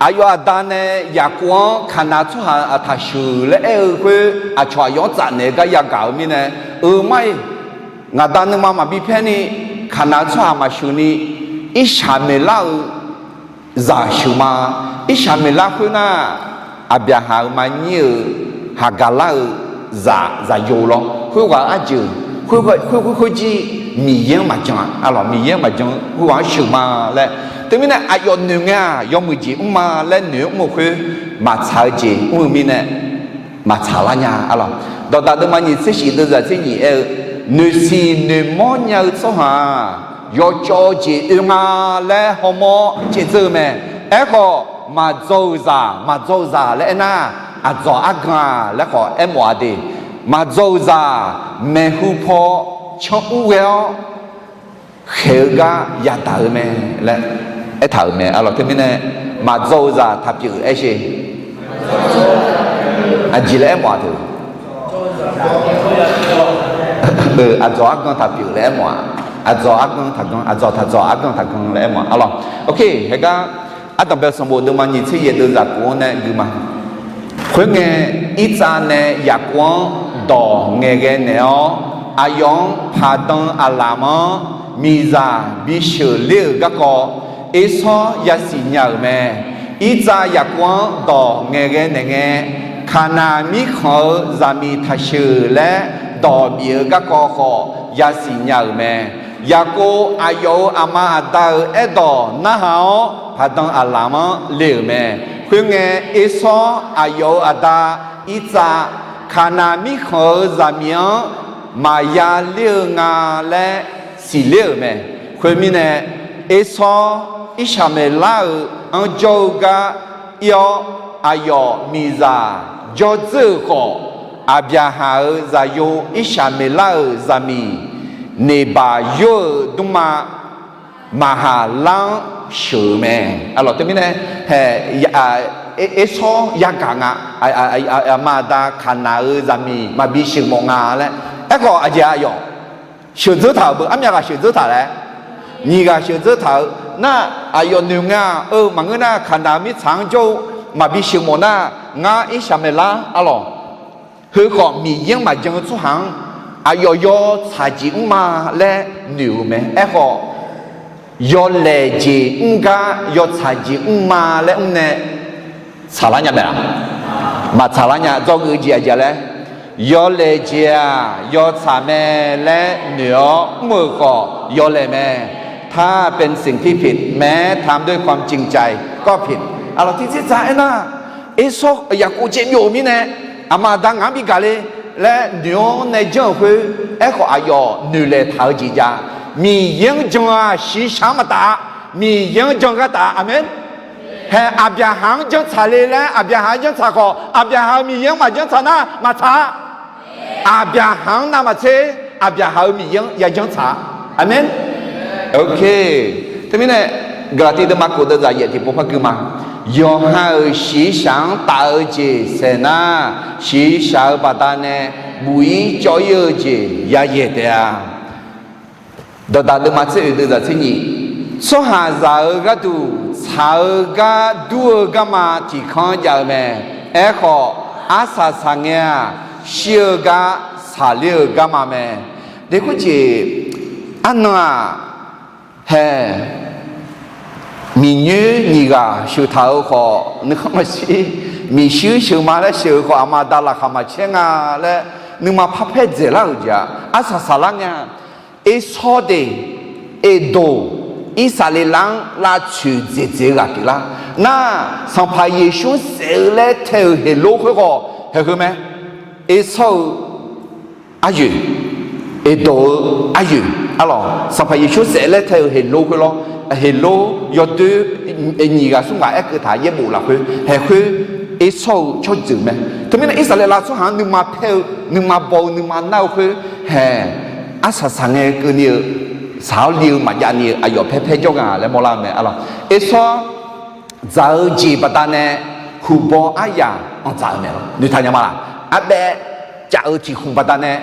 aqyawf aqda nae Yaqkov-anr Kaqnaq tsawrhaq aqtaq sheuq laer aer-eu khoer aqcawq aqyawf-anr tsafnaeq-eu gar yagaq-eu mirnae, eu mar-iq, ngaqda nuima maqbi paer ni, Kaqnaq-eu tsawrhaq maqsheuq ni, Irshaqmeqlar-eu zaq sheuq ma. Irshaqmeqlar khoernar, Aqbyaqhaq-euq maqnyir-euq Haqgaqlar-euq zaq zaqyo lawr. Khoerghaq-eu arjeuq, khoer khoer khoer jir Miqyaer-anr maqjan-a arlawq, Miqyaer-anr maqjan-eu khoerghaq-anr sheuq ma laer. Teumirnae aqyawf noeq ngae-aq yawmuiq jeq mr ma laer noeq-anr mr-eu khoer maqtsaq-eu jeq mr-eu mirnae maqtsaq lar nya arlawq. Dawqdaq deuvma nyiq tser shif deuvzaq tser nyiq aer-eu, noeqsiq noeqmawr nya-eu tsawrhaq-aq, yawcawv-eu jeq oe nga laer hawmawr caevdzeur-eu mae. Aerkhawf, maqdzaw-euq zaq, maqdzaw-euq zaq laer aernar, aqdzawq argan-aq laer khawf aermawf-a de. Maqdzaw-euq zaq maeqhu paw canr ur ghae-awr khaeq-eu gar yadaq-eu mae laer aertaq-euq mae arlawq. Teumirnae maqdzaw-eu zaq taqpyeuf aer sher. Aqjeq laer aermawf-a teu. Aqdzawq argan taqpyeuf laer aermawf-a. Aqdzawq argan taqgan, aqdzawq taqdzawq argan taqgan laer aermawf-a arlawq. Ok, heugar ardanqbae sanqbof deuvma nyiq tser yaef deuvzaq kof-anr nae gui ma. Khoerngae, Irtsav nae Yaqkov-anr dawq ngaeqghae naeq-awr, aqyawf-anr paqdan aqlaf-anr miqzaq bisheuq ler-euq garkawv, Ersawr yasiq nya-euq mae. Irtsav Yaqkov-anr dawq ngaeqghae naeq ngae, Kaqnaq mirkhanq-euq zaqmiq taqsheuq laer dawq bif-eu garkawv khawf yasiq nya-euq mae. Yaqkov aqyawf-euq aqma aqda-euq aerdawq narhaq-awr, paqdan aqlaf-anr le-euq mae. Khoerngae, Ersawr aqyawf-euq aqda Irtsav, Kaqnaq mirkhanq-euq zaqmiq-anr maqya ler-eu nga laer siqler-euq mae. Khoermirnae, Ersawr Irshaqmeqlar-euq anr jawr-eu gar ir-awr, aqyawf miqzaq jawrdzeur-euq khawf, Aqbyaqhaq-euq zaqyo Irshaqmeqlar-euq zaqmiq Neqbaq yor-euq dmrma Maqhaqlar-anr sheuq-eu mae. Arlawq teumirnae, Ersawr yagaq nga, aqma aqda Kaqnaq-euq zaqmiq maqbi sheuqmawf nga laer. Aerkhawf aqjeq aqyawf sheuqdzeur taq-euq beu, armyav ghaq sheuqdzeur taq laer, nyiq ghaq sheuqdzeur taq-eu nar, aqyawf noeq nga-eu maqngeur nar, Kaqnaq mirtsaq-anr jawr-eu maqbi sheuqmawf nar, ngar Irshaqmeqlar arlawq. Heukhawf Miqyaer-anr maqjan-eu tsawrhaq-anr aqyawf yawtsaq jeq mr ma laer noeq-euq mae. Aerkhawf, yawlaeq jeq mr gar yawtsaq jeq mr ma laer mr nae tsaqlar nya mae laq? Maqtsaqlar nya. Dzawgeuf jeq aqjeq laer, yawlaeq jeq-aq yawtsaq mae laer noeq-awr mr-euq khawf yawlaeq mae. ถ้าเป็นสิ่งที่ผิด แม้ทำด้วยความจริงใจก็ผิด Aqlawq tiqtser dzaq aernar, Ersawr Yaqkov caev byov-eu mirnae, aqma aqda ngaq-anr bi gaq le laer noeq-awr nae janr-euq khoer, aerkhawf aqyawf noeqlaeq taq-eu jeq jav. Miqyaer-anr jan-aq shiqshaq-anr maqtaf-a. Miqyaer-anr jan ghartaf-a. Aqmeq. Hae Aqbyaqhaq-anr janrtsaq le laer Aqbyaqhaq-anr janrtsaq khawf, Aqbyaqhaq-euq Miqyaer-anr maqjanrtsaq nar maqtsaq-a. Aqbyaqhaq-anr navmaqtser, Aqbyaqhaq-euq Miqyaer-anr ya janrtsaq-a. Aqmeq. Ok. Teumirnae, Gaqlaqtiv deuvma kof deuvzaq yaef tiqpov par gui ma. Yawqha-euq shiqshaq-anr taf-eu jeq saeq nar, shiqshaq-eu baqdanae buq-ir cawv-ir-eu jeq yayaeq taef-a. Dawqdaq deuvma tser oeq deuvzaq tser nyiq, tsawrhaqzaq-euq gharduq tsaq-eu gar dur-eu garma tiqkanr jav-eu mae. Aerkhawf, arsaq saqngae-aq, shir-eu gar saqler-eu garma mae. Deqkhoer jeq arnan-aq, hae, miqnyoer nyiq ghaq sheuq taq-eu khawf nuikhanr maqshir, miqshuir sheuq ma laer sheuq-eu khawf aqma aqda laqkhaq maqcaer nga laer nuima parpaer dzaeqlar-euq jeq-aq, arsaq saqlar ngae-aq, Ersawr de, Eqdoq, Irsaqleqlav-anr lavtsoeq dzaeqdzaeq-eu ghaq pyeuflar nar, Sanqpaq Yeqsur saef-eu laer tae-euq Heqlor khoerkhawf haeqheu mae. Ersawr-eu aryoeq, Eqdoq-eu aryoeq, arlawq, Sanqpaq Yeqsur saef laer tae-euq Heqlor khoer lawr, Heqlor yawdoer nyiq ghaq smr ghaq aerkeuv taq yaerbof lafkhoer haeqkhoer, Ersawr-eu tsawrjeuq mae. Teumirnae Irsaqleqlav tsawrhaq-anr nuima paer-eu, nuima baw-eu, nuima nar-eu khoer hae, arsaq saqngae keuvni-eu, saq-awr li-eu maqjav ni-eu aqyawf paer paer jawrgar laer mawrlar-eu mae, arlawq. Ersawr dzaq-eu jeq baqdanae huqbaw aryaq anr dzaq-eu mae lawr. Noeqtaq nya ma laq? Arbaev caf-eu tiq khmq baqdanae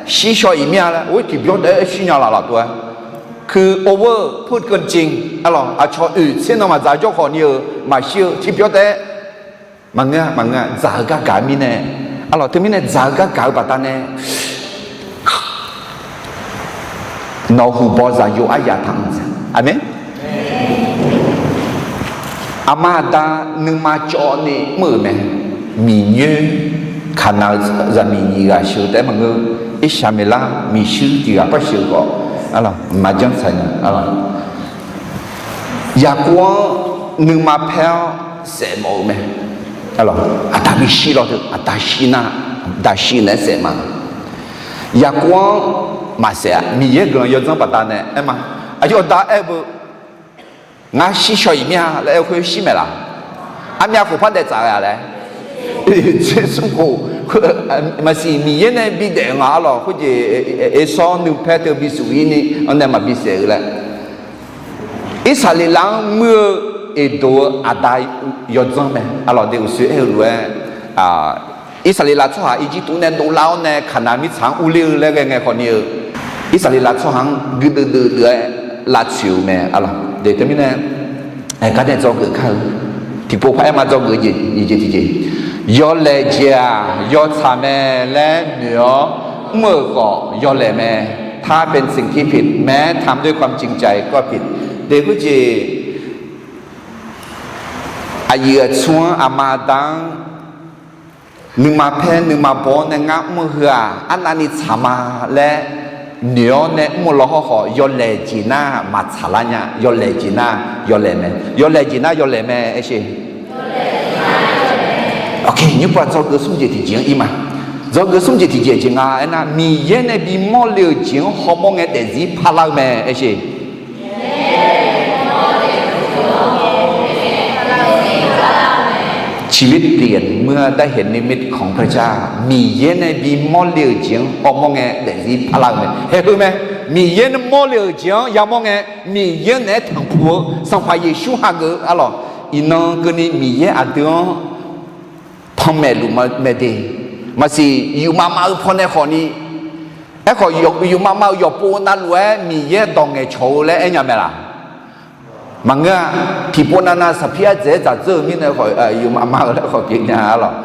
shir shaw-iq mir-a laer, or, tiqbyawr taef-aer shir nya laf laf tov-aer, keu over put keuvjin, arlawq, aqcawq oeq tser nan maqdzaq jawr khawf ni-eu maqshir-eu tiqbyawr taef-aer maqngeur-a, maqngeur-a, dzaq-eu gargaq mirnae, arlawq, teumirnae dzaq-eu gargaq-eu baqdanae nawq huqbaw zaqyo aryaq taq-anr dzae. Aqmeq. Aqma aqda nuima cawv ni mr-euq mae. Miqnyoer Kaqnaq-eu zaqmiq nyiq ghaq sheuq-eu taef-aer maqngeur, Irsaqmeqlar miqshuir tiq ghaq par sheuq-eu khawf, arlawq, maqjanr tsaq nya, arlawq. Yaqkov-anr nuima paer-awr saef mawf-eu mae. Aqda bishir lawr teu, aqda shir nar, aqda shir naeq-aer saef ma. Yaqkov-anr maqsaef-a. Miqyaer guiqlanq yawdzanr baqdanae aer ma. Aqyawf da aer-eu beu, ngar shir shaw-iq mir-a laer aer-eu khoer shir maeq laf? Armyav khof par daef tsaf-a laer, tser smr khof, maqsiq Miqyaer nae bidaef nga, arlawq, khoerjeq Ersawr nuipaer teu bisuf-ir ni-anr nae maqbi saef-eu laer. Irsaqleqlav-anr muir-eu Eqdoq-eu aqda yawdzanr mae, arlawq, de uqshoe aer-eu lof-aer, Irsaqleqlav tsawrhaq Irjirtuv nae dovlar-awr nae Kaqnaq mirtsaq-anr urler-eu laer ghae ngae khawf ni-eu, Irsaqleqlav tsawrhaq-anr guirdeuv deuv deuv-aer lavtsoeq-eu mae, arlawq. De teumirnae, aer, garnae dzawgeuf kar-eu, tiqpov paraer ma dzawgeuf jeq nyiq jeq tiqjeq, yawlaeq jeq-aq yawtsaq mae laer noeq-awr mr-euq khawf yawlaeq mae. ถ้าเป็นสิ่งที่ผิด แม้ทำด้วยความจริงใจ ก็ผิด. De khoerjeq, aqyuif aqtsu-anr, aqma aqda-anr nuima paer nuima baw-awr nae ngar mr-eu heu-aq arnavni tsaq ma laer noeq-awr nae mr-eu lawhawr khawf, yawlaeq jeq nar maqtsaq lar nya. Yawlaeq jeq nar yawlaeq mae. Yawlaeq jeq nar yawlaeq mae, aer sher. Ok, nymr pav dzawgeuf smr jeq tiqjeq-anr ir ma. Dzawgeuf smr jeq tiqjeq jeq nga aernar, Miqyaer nae bimawr le-euq jeq-anr hawmawr ngae daefzir parlar-eu mae, aer sher. Ciqbir tiqghaq muiq-a ได้เห็นนิมิตของพระเจ้า Miqyaer nae bimawr le-euq jeq-anr hawmawr ngae daefzir parlar-eu mae. Haeqheu mae. Miqyaer nae mawr le-euq jeq-anr yamawr ngae, Miqyaer naeq-aer tanqpuq-eu Sanqpaq Yeqsur hageuf-eu, arlawq, iqnan keuvni Miqyaer aqdui-anr panmaeq luf mae de. Maqsiq yufmav mav-eu pawnae khawf ni, aerkhawf yufmav mav-eu yawqpov navluf-aer Miqyaer dawq ngaeqcawq-eu laer aernya mae laq? Maqngeur-a. Tiqpov navnav saqpir ardzaeq-aer dzaqdzeur-eu mirnae khawf, yufmav mav-eu laer khawf pyeufnya, arlawq.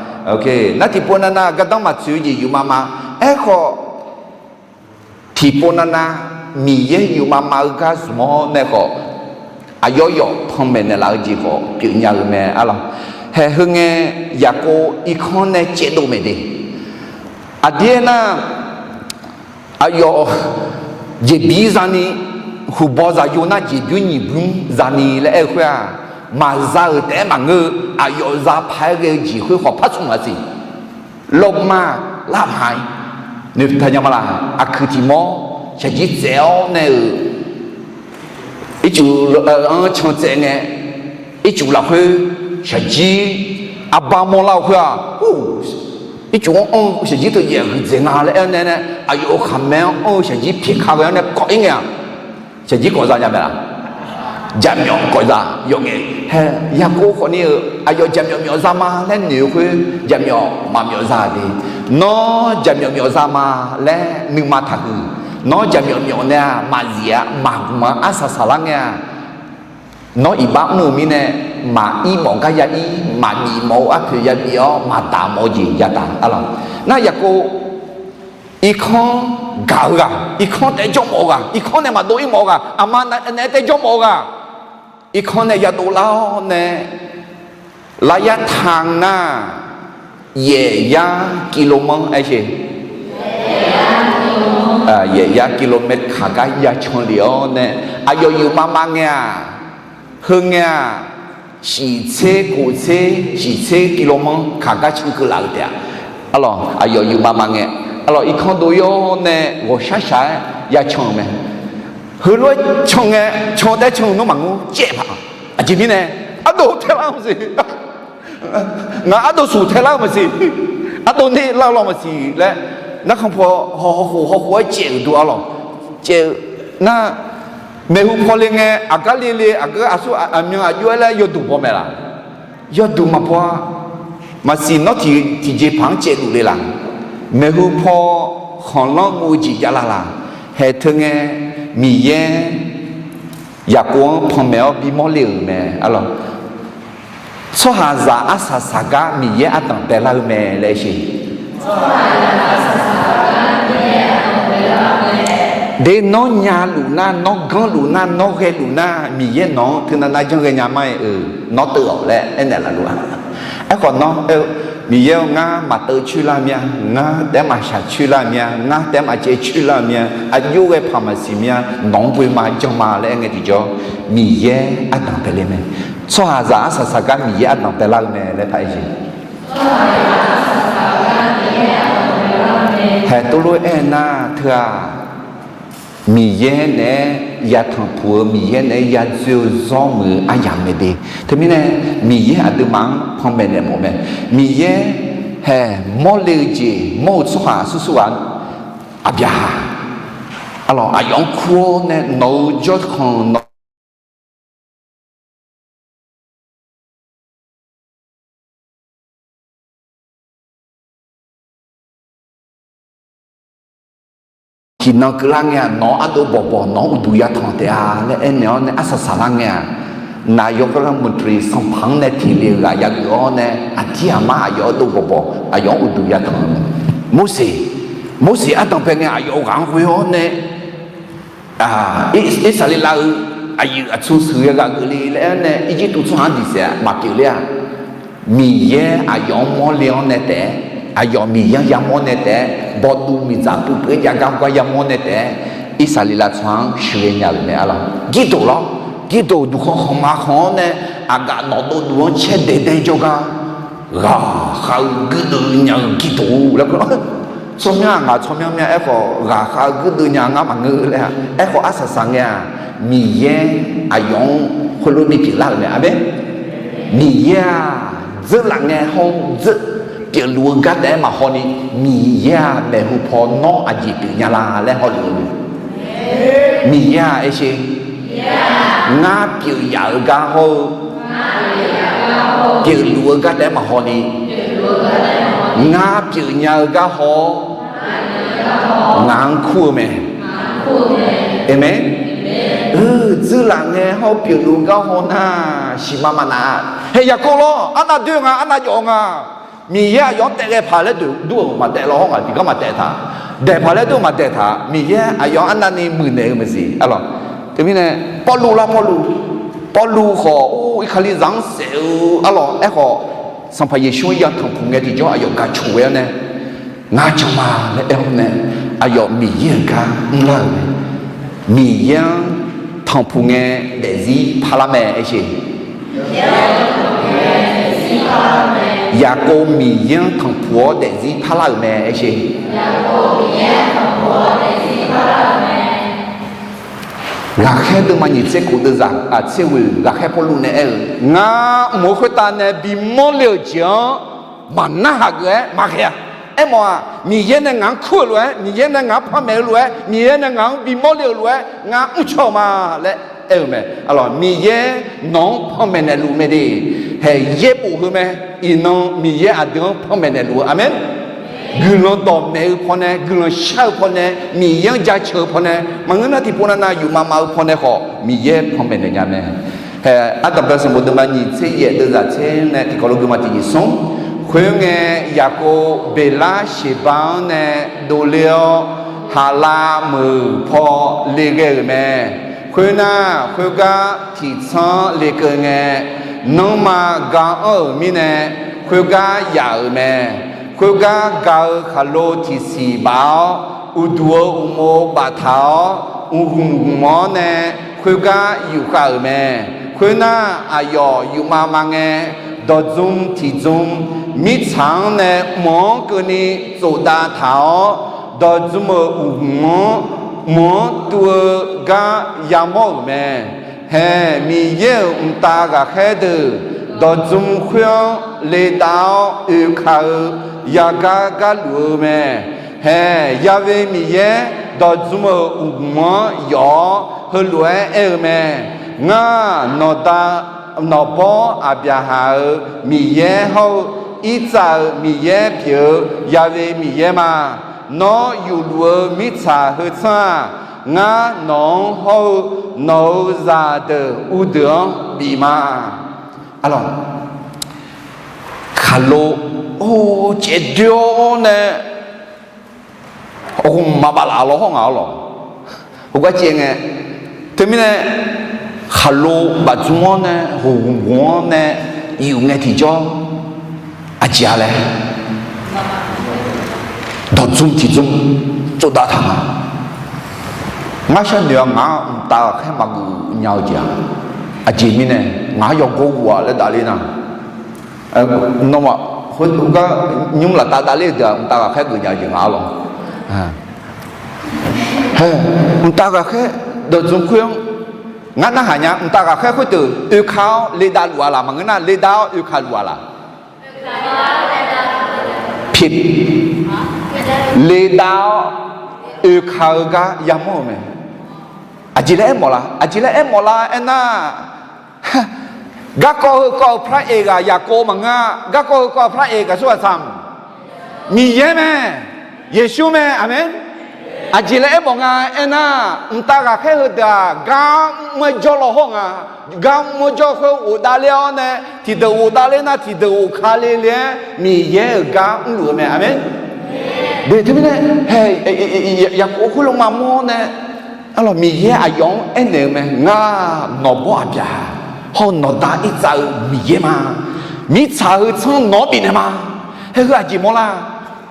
Nar tiqpov navnav gardanr maqtsoeq-eu jeq yufmav mav. Aerkhawf, tiqpov navnav Miqyaer yufmav mav-eu gar zmq-awr nae khawf, aqyawf yawf panmaeq naeqlaf-eu jeq khawf pyeufnya-eu mae, arlawq. Haeqheu ngae, Yaqkov irkanr nae caevdov maeq de. Aqdir aernar, aqyawf jeqbir zani huqbaw zaqyo nar jeqbymr nyiq bymr zani laer aer-eu khoer-aq, maqza-euq taef-aer maqngeur-eu aqyawf za paq-aer ghae-eu jeq khoer khawf par smq maqsiq. Lawrma lar paq-aer noeqtaq nya ma laq. Aqkuiq tiq mawr shaqjir tsaev-awr nae-euq ircuf-anr can tsaev ngae, ircuf lafkhoer shaqjir arbar mawrlar-eu khoer-aq, ircuf-anr anr-eu shaqjir teu yaef huiqdzaeq nga laer aer-awr nae nae, aqyawf-euq khaqmae-anr anr-eu shaqjir pyeuf ka ghae-awr nae kawv-ir ngae-aq, shaqjir kawv za nya mae laq. Jaqmyawf kawv za yawf ngae. Hae, Yaqkov khawfni-euq aqyawf jaqmyawf myawf za ma laer noeq-eu khoer, jaqmyawf maqmyawf za de. Nawr jaqmyawf myawf za ma laer nuima taqhuiq. Nawr jaqmyawf myawf nae-aq maqzif-a, maqgmq-a, arsaq saqlar ngae-aq, nawr iqbax mr-eu mirnae, maqir mawf gar ya ir, maqbif mawf-eu arpoeq ya bif-awr, maqdaq mawf-eu jeq ya daq-a lawq. Nar Yaqkov irkanr gaq-eu ghaq, irkanr taef-aer jawr mawf-eu ghaq, irkanr nae maqdov-ir mawf-eu ghaq, aqma naeq-aer taef-aer jawr mawf-eu ghaq, irkanr nae ya dovlar-awr nae, laryar taq nar, yaef yar กิโล manr aer-eu, yaef yar กิโลเมตร kaq gar ya can lef-awr nae, aqyawf yufmav mav ngae-aq, heu ngae-aq, shiftser koftser shiftser กิโล manr kaq gar can keuv laf-eu taef-a. Arlawq, aqyawf yufmav mav ngae, arlawq, irkanr dov-ir-awr nae ghawqshaq shaq-aer ya can-eu mae. Heulof-aer can ngae, can taef-aer can-eu nawr maqngeur caev paq. Aqjeq mirnae, ardov taelar-eu maqsiq. Ngaq ardov suq taelar-eu maqsiq. Ardov ner lar-eu law maqsiq laer, narkhan paw hawkhof hawkhof-aer caev-euq dov-a lawq. Caev-eu nar, maeqhu paw le ngae, aqgar le le, aqgeu aqsur aqmyan aqjox-aer laer yawduq baw mae laq. Yawduq maqbaw-a. Maqsiq nawr tiq, tiqjeqpaq-anr caevluf le laq. Maeqhu paw khanqlanr guv-eu jeq javlar laq. Haeq teu ngae, Miqyaer Yaqkov-anr panmaeq-awr bimawr le-euq mae. Arlawq, tsawrhaqzaq arsaq saqgar Miqyaer ardanq baelar-eu mae laer aer-eu. De nawr nyaluf nar, nawr ganrluf nar, nawr ghaeluf nar, Miqyaer nawq-anr teunav nav janr ghaenya mar-aer-euq nawr teuv-awq laer aernaeq laf luf-a. Aerkhawf nawr aer-eu, Miqyaer-or, ngar maqteuv coer lar mir-a, ngar taef-aer maqshaq coer lar mir-a, ngar taef-aer maqcaev coer lar mir-a, aqjox ghae paq maqsiq mir-a, nawq-anr ghoe ma janr ma laer aer ngae tiqjawr, Miqyaer ardanq bae le mae. Tsawrhaqzaq arsaq saqgar Miqyaer ardanq baelar-eu mae laer paraer jeq. Haeq tov lof-aer aernar teu-aq, Miqyaer naeq-aer yatanq puq-eu, Miqyaer naeq-aer yadzoer-eu zawr muiq-eu aryamq mae de. Teumirnae, Miqyaer aqduimaf-anr panmaeq naeq mawf mae. Miqyaer haeq mawrle-eu jeq mawr-eu tsawrhaq aqsur sur ghaq, aqbyaqhaq, arlawq, aqyawf-anr kur-awr nae nawq-eu jawrkhanq nawq tiqnan keuvlar ngae-aq, nawq-anr ardov bawqbawq nawq-anr uqduq yatanq taef-a laer aernaeq-awr nae arsaq saqlar ngae-aq, naqyawq garlanr muiqtri sanqpaq-anr nae teqle-eu ghaq yageuf-awr nae, aqdir aqmar aqyawf ardov bawqbawq aqyawf-anr uqduq yatanq-eu mae. Morseq, Morseq ardanq bae ngae aqyawf ghaq-anr ghoe-awr nae, Irsaqleqlav-euq aqyuif aqtsu sheuqghae ghaq geufle laer-awr nae, Irjirtuv tsawrhaq-anr diqsaef maqpyeuf ler-a. Miqyaer aqyawf-anr mawrle-awr nae taef-aer, aqyawf Miqyaer-anr yamawr nae taef-aer, bawduv miqdzaq puiv puiv-aer jav gar gar yamawr nae taef-aer, Irsaqleqlav tsawrhaq-anr sheuqghae nya-euq mae. Arlawq, Girdof lawr, Girdof duqkhanq khanqma khanq-awr nae, aqgaf nawq dovduq-anr caer daeq daeq jawrgar, ghaqkhav-eu guirdeuv nya-eu Girdof laer, tsawrmyanr-aq ngaq tsawrmyanr myanr aerkhawf, ghaqkhav-eu guirdeuv nya ngar maqngeur laer-a. Aerkhawf arsaq saq ngae-aq, Miqyaer aqyawf-anr khoerlof bipyeuf lar-euq mae. Aqmeq. Miqyaer-aq, dzeurlaf ngae hawr-eu dzeur pyeufluf-eu gar taef-aer maqhaw ni, Miqyaer-aq maeqhu paw nawr aqjeq pyeuf nya la laer hawluf-eu Miqyaer-aq, aer sher. Ngar pyeuf yaf-eu gar hawr-eu, pyeufluf-eu gar taef-aer maqhaw ni, ngar pyeuf nya-eu gar haw-awr, ngaq-anr kur-eu mae. Aqmeq. Dzeurlaf ngae hawr-eu pyeufluf-eu gar haw nar, siqma maqnaf. Hae Yaqkov lawr, arnav doer nga, arnav jawf nga. Miqyaer aqyawf-anr taef ghae paq laer deuq dur-euq maqtaef law hawr ngaq tiqgar maqtaef taq. Daeq paq laer dur-euq maqdaeq taq. Miqyaer aqyawf-anr arnavni muiqnaeq-eu maqsiq. Arlawq, teumirnae Pawrluv lar, Pawrluv, Pawrluv khawf or, Iqkaqlizaq-anr saef-eu arlawq, aerkhawf Sanqpaq Yeqsur-anr yatanq puq ngae tiqjawr aqyawf gaq coq ghae-awr nae, ngar jan ma laer aer-awr nae, aqyawf Miqyaer-euq gar mrlar-euq mae. Miqyaer-anr tanqpuq ngae daefzir parlar mae aer sher. Yaqkov Miqyaer-anr tanqpuq-awr daefzir parlar-euq mae aer sher. Ghaqkhaer deuvma nyiq tser khof deuvzaq, aq, tser ghoeq ghaqkhaer Pawrluv nae aer-eu, ngar mq-eu khoertav nae bimawr le-euq jeq-anr maqnarhaq geuf-aer maqghae-a. Aermawf-aq, Miqyaer nae ngaq-anr kur-euq lof-aer, Miqyaer nae ngaq-anr panmaeq-eu lof-aer, Miqyaer nae ngaq-anr bimawr le-euq lof-aer ngar mrcaw-eu ma laer aer-eu mae. Aqlawq, Miqyaer nawq-anr panmaeq naeqluf mae de. Haeq yaerbof heu mae. Iqnan Miqyaer aqdui-anr panmaeq naeqluf-eu. Aqmeq. Guiqlanq dawqmaeq-eu pawnae, guiqlanq shar-eu pawnae, Miqyaer-anr jaceuq-eu pawnae, maqngeur nar tiqpov navnav yufmav mav-eu pawnae khawf Miqyaer panmaeq naeq nya mae. Haeq, ardanqbae sanqbof deuvma nyiq tser yaef deuvzaq tser nae tiqkawv lof guiqma tiqjeq smr. Khoerngae, Yaqkov Beqlar Sheqba-anr nae dovler-awr, Haqlav meuq paw le ghae-euq mae. Khoernar, khoergar tiqtsanr-anr lekeuv ngae, nanrma ga anr-euq mirnae, khoergar yaf-euq mae. Khoergar gaq-eu khaqlo tiqsiq baf-awr, uqduq-eu uqmov baftaq-awr, mqhmq hmq-awr nae khoergar yufkhav-euq mae. Khoernar, aqyawf yufmav mav ngae, dawqdzm tiqdzm mirtsaq-anr nae mq-anr keuvni tsofdav taq-awr, dawqdzm-euq uqhmq-anr mq-anr tuv-eu gar yamawr-euq mae. Haeq, Miqyaer-euq mqtav ghaqkhaer deuq dawqdzm khoer-anr ledav-awr oekaq-eu yagar gar luf-eu mae. Haeq, Yave Miqyaer dawqdzm-euq uqhmq-anr yawf-awr heulof-aer aer-eu mae. Ngar, nawqda, nawqbawr Aqbyaqhaq-euq Miqyaer hawr-eu, Irtsav-euq Miqyaer pyeuf-eu Yave Miqyaer ma. Nawr yufluf-eu mirtsaq heu tsanr-aq, ngar nawq-anr hawr-eu nawq-euq zaqdeuq uvdeuq-anr bif ma. Aqlawq, khaqlo or caevdoer-awr nae hawq maqbaf laf law hawr ngaq-awr lawq. Heugar caev ngae, teumirnae khaqlo bafdzmr-awr nae hawq ghmq-anr nae yuf ngae tiqjawr, aqjeq-a laer dawqdzm tiqdzm tsovdav taq nga. Ngar sharnoeq-a, ngaq-anr mqtav ghaqkhaer maqgeuf nya-eu jeq-aq, aqjeq mirnae ngaq-anr yawgor ghuf-a laer davler nar, nawmaf, heugar nymr laftav davler-eu deuq-aq, mqtav ghaqkhaer geuf nya-eu jeq ngaq-anr lawq. Hae, mqtav ghaqkhaer dawqdzm khoer-anr ngar narhaq nya. Mqtav ghaqkhaer khoerdeuq oeka-awr ledav luf-a laq? Maqngeur nar, ledav-awr oeka luf-a laq? Pi, ledav-awr oeka-eu gar yamawr-euq mae. Aqjeq laer aermawf la? Aqjeq laer aermawf la aernar, garkawv heukawv-eu par-aer ghaq Yaqkov maqngeur-a. Garkawv heukawv-eu par-aer ghaq aqsur ghaq tsaq-a, Miqyaer mae, Yeqsur mae. Aqmeq. Aqjeq laer aermawf nga aernar, mqtav ghaqkhaer heudeuq-aq, gar mr-aer jawr law hawr nga. Gar mr-aer jawr khoer ghofdav ler-awr nae, tiqdeuq ghofdav ler nar tiqdeuq ghofka le le-aer Miqyaer-euq gar mrluf-eu mae. Aqmeq. Teumirnae, hae, Yaqkov khoerlof maqmawr nae, aqlawq, Miqyaer aqyawf-anr aernaeq-eu mae. Ngar nawqbawr Aqbyaqhaq hawr-eu nawqda Irtsav-eu Miqyaer ma. Mirtsaq heu tsanr nawq-anr bifnaeq ma. Hae, heu aqjeq mawrlar?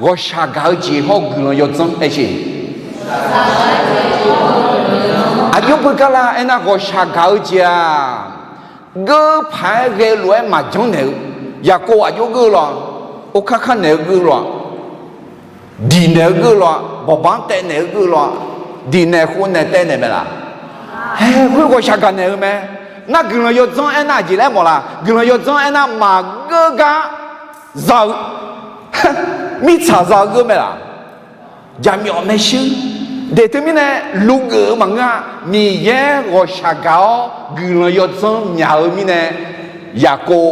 Ghawqshaq gaq-eu jeq hawr-eu guiqlanq yawdzanr aer sher. Aqjox beugar lar aernar, ghawqshaq gaq-eu jeq-aq, geur paq-aer ghae-eu lof-aer maqjanr naeq-eu, Yaqkov aqjox geur-eu lawq, okar kar naeq-eu geur-eu lawq, diq naeq-eu geur-eu lawq, bawqbanq taev naeq-eu geur-eu lawq, diq naeq khov naeq taev naeq mae laq? Hae, khoer ghawqshaq gaq naeq-eu mae. Nar guiqlanq yawdzanr aernar aqjeq laer mawf la? Guiqlanq yawdzanr aernar maqgeur gar za-eu, mirtsaq za-eu geur mae laq? Jaqmyawf maershuir. Deuq teumirnae, luvgeuf-eu maqngeur-a. Miqyaer ghawqshaq gaq-awr guiqlanq yawdzanr myaq-eu mirnae, Yaqkov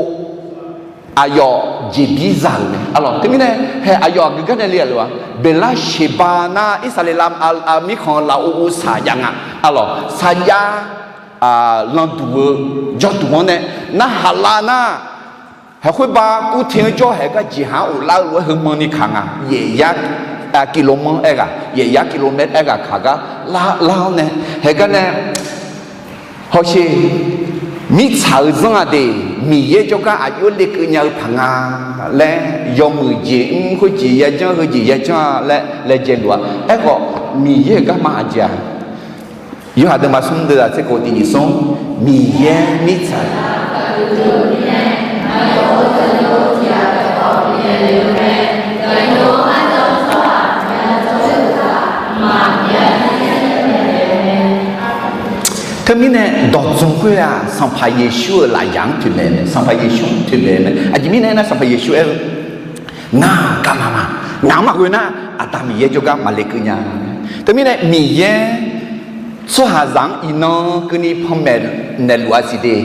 aqyawf jeqbir za-euq mae. Aqlawq, teumirnae, hae, aqyawf aqgeu gar nae le-a lof-a? Beqlar Sheqba nar Irsaqleqlav mirkhanq-eu lafov uvsaq jav nga. Aqlawq, sarjax landuq-eu jawrduq-anr nae narhaq lav nar, hae, khoerba kurte-anr jawr hae gar jeqhaq-anr ghoflar-eu lof-aer heumanr ni kaq nga. Yaef yar kilo manr aer ghaq, yaef yar kilo manr aer ghaq kaq gar lar-awr nae, hae gar nae, hawsher, mirtsaq-eu zanr-aq de, Miqyaer jawrgar aqjox lekeuv nya-eu paq nga laer, yawmuiq jeq mr khoerjeq yajanr heujeq yajanr-a laer laejae luf-a. Aerkhawf, Miqyaer-euq garma aqjeq-aq, Yorhaq deuvma smr deuvzaq tser kof tiq nyiq smr, Miqyaer mirtsaq Teumirnae dawqdzmq khoer-aq, Sanqpaq Yeqsur-euq lafyaq-anr toeqmaeq mae, Sanqpaq Yeqsur-anr toeqmaeq mae. Aqjeq mirnae aernar, Sanqpaq Yeqsur aer-eu, Ngaq-anr gaqma ma. Ngaq-anr maqghoe nar, Aqda Miqyaer jawrgar maqle keuv nya. Teumirnae Miqyaer tsawrhaqzaq-anr iqnan keuvni panmaeq naeqluf-a siq de.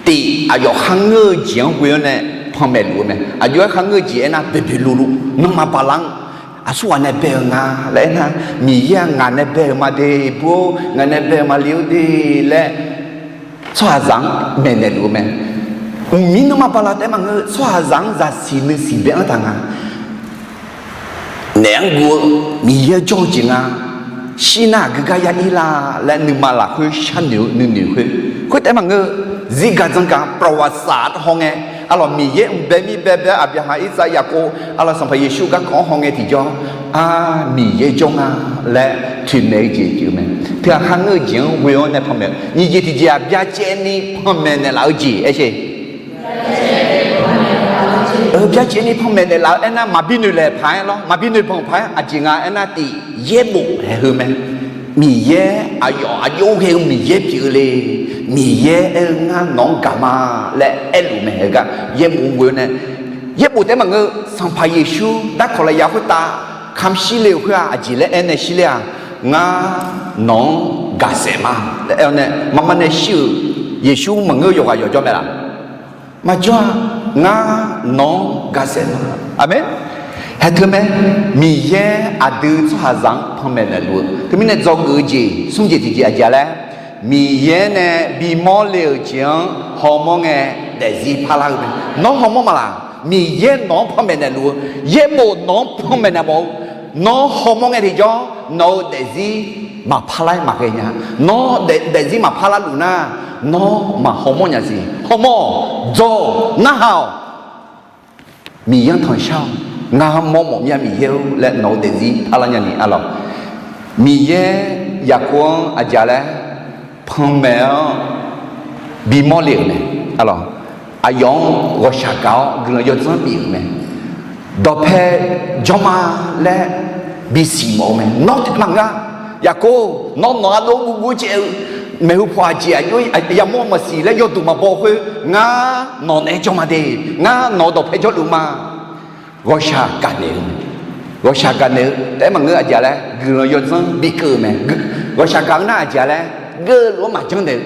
Tiq, aqyawf kharngeur-eu jeq-anr ghoe-awr nae panmaeq luf-eu mae. Aqjox-aer kharngeur-eu jeq aernar, boeqboeq luvluv nanrma bala-anr aqsurghaq nae bae-euq nga laer aernar, Miqyaer-aq ngaq nae bae-euq ma de, bur-or, ngaq nae bae-euq male-or de laer tsawrhaqzaq-anr maeqnaeq luf-eu mae. Mqmir nanrma bala taef-aer maqngeur, tsawrhaqzaq-anr zaqsiq nuisiq bae-anr taq nga. Naef-anr guv-eu Miqyaer jawr-eu jeq nga. Shir nar aqgeu gar ya ir la laer nuima lafkhoer sharnoeq-eu nuinoeq khoer. Khoertaef maqngeur, zirgaq dzanqgaq ประวัติศาสตร์ hawngae, arlawq Miqyaer mq bae mir bae bae-aer Aqbyaqhaq, Irsaq, Yaqkov, arlawq Sanqpaq Yeqsur garkawv-anr hawngae tiqjawr, ar, Miqyaer jawr nga laer toeqmaeq-eu jeq pyeuf-eu mae. Teughaq kharngeur-eu jeq-anr ghoe-awr nae panmaeq, nyiq jeq tiqjeq-aq byacaevni panmaeq naeqlaf-eu jeq aershe. Byacaevni panmaeq naeqlaf-eu aernar, maqbi noeqlaeq paq-aer lawr, maqbi noeqbanq paq-aer aqjeq nga aernar, tiq, yaerbof haeq heu mae. Miqyaer aqyawf aqjox ghae-eu Miqyaer pyeuf-eu le. Miqyaer aer-eu ngar nawq-anr gaqma laer aerluf mae. Heugar yaerbof ghoe-awr nae, yaerbof taef-aer maqngeur, Sanqpaq Yeqsur darkawq lafyaq khoertav kamq shir le-euq khoer-aq, aqjeq laer aer nae shir ler-aq, ngar nawq-anr gaqsaef ma laer aer-awr nae maqma nae shir-euq Yeqsur maqngeur, yawqghaq yawqjawr mae laf? Maqjawr-a. Ngar nawq-anr gaqsaef ma. Aqmeq. Haeq teu mae, Miqyaer aqdui tsawrhaqzaq-anr panmaeq naeqluf-eu. Teumirnae dzawgeuf-eu jeq smr jeq tiqjeq aqjeq-a laer, Miqyaer nae bimawr le-euq jeq-anr hawmawr ngae daefzir parlar-eu mae. Nawr hawmawr ma laq? Miqyaer nawq-anr panmaeq naeqluf-eu, yaerbof nawq-anr panmaeq naeq mawf-eu, nawr hawmawr ngae tiqjawr nawq-euq daefzir maqparlar-aer maqghae nya. Nawr daef- daefzir maqparlar luf nar, nawr maq hawmawr nya siq. Hawmawr-awq, dzawr-awq, narhaq-awq. Miqyaer-anr tanqshar-awq. Ngar mawrmawf mir-a Miqyaer-or laer nawq-euq daefzir parlar nyani arlawq. Miqyaer Yaqkov-anr aqjeq-a laer panmaeq-awr bimawr le-euq mae. Arlawq, aqyawf-anr ghawqshaq gaq-awr guiqlanq yawdzanr bif-euq mae. Dawqpae jawr ma laer bisiq mawf-eu mae. Nawr taef maqngeur-a. Yaqkov, nawr nawq-anr dov guvguv caev-eu maeqhu paw aqjeq aqjox yamawr maqsiq laer yawduq maqbaw khoer, ngar nawq naeq-aer jawr ma de. Ngar nawq-eu dawqpae jawrluf ma. Ghawqshaq gaqnaeq-eu, ghawqshaq gaqnaeq-eu taef-aer maqngeur, aqjeq-a laer guiqlanq yawdzanr bikeuv-eu mae. Ghawqshaq gaq-eu nar aqjeq-a laer geuvluf-anr maqjanr naeq-eu,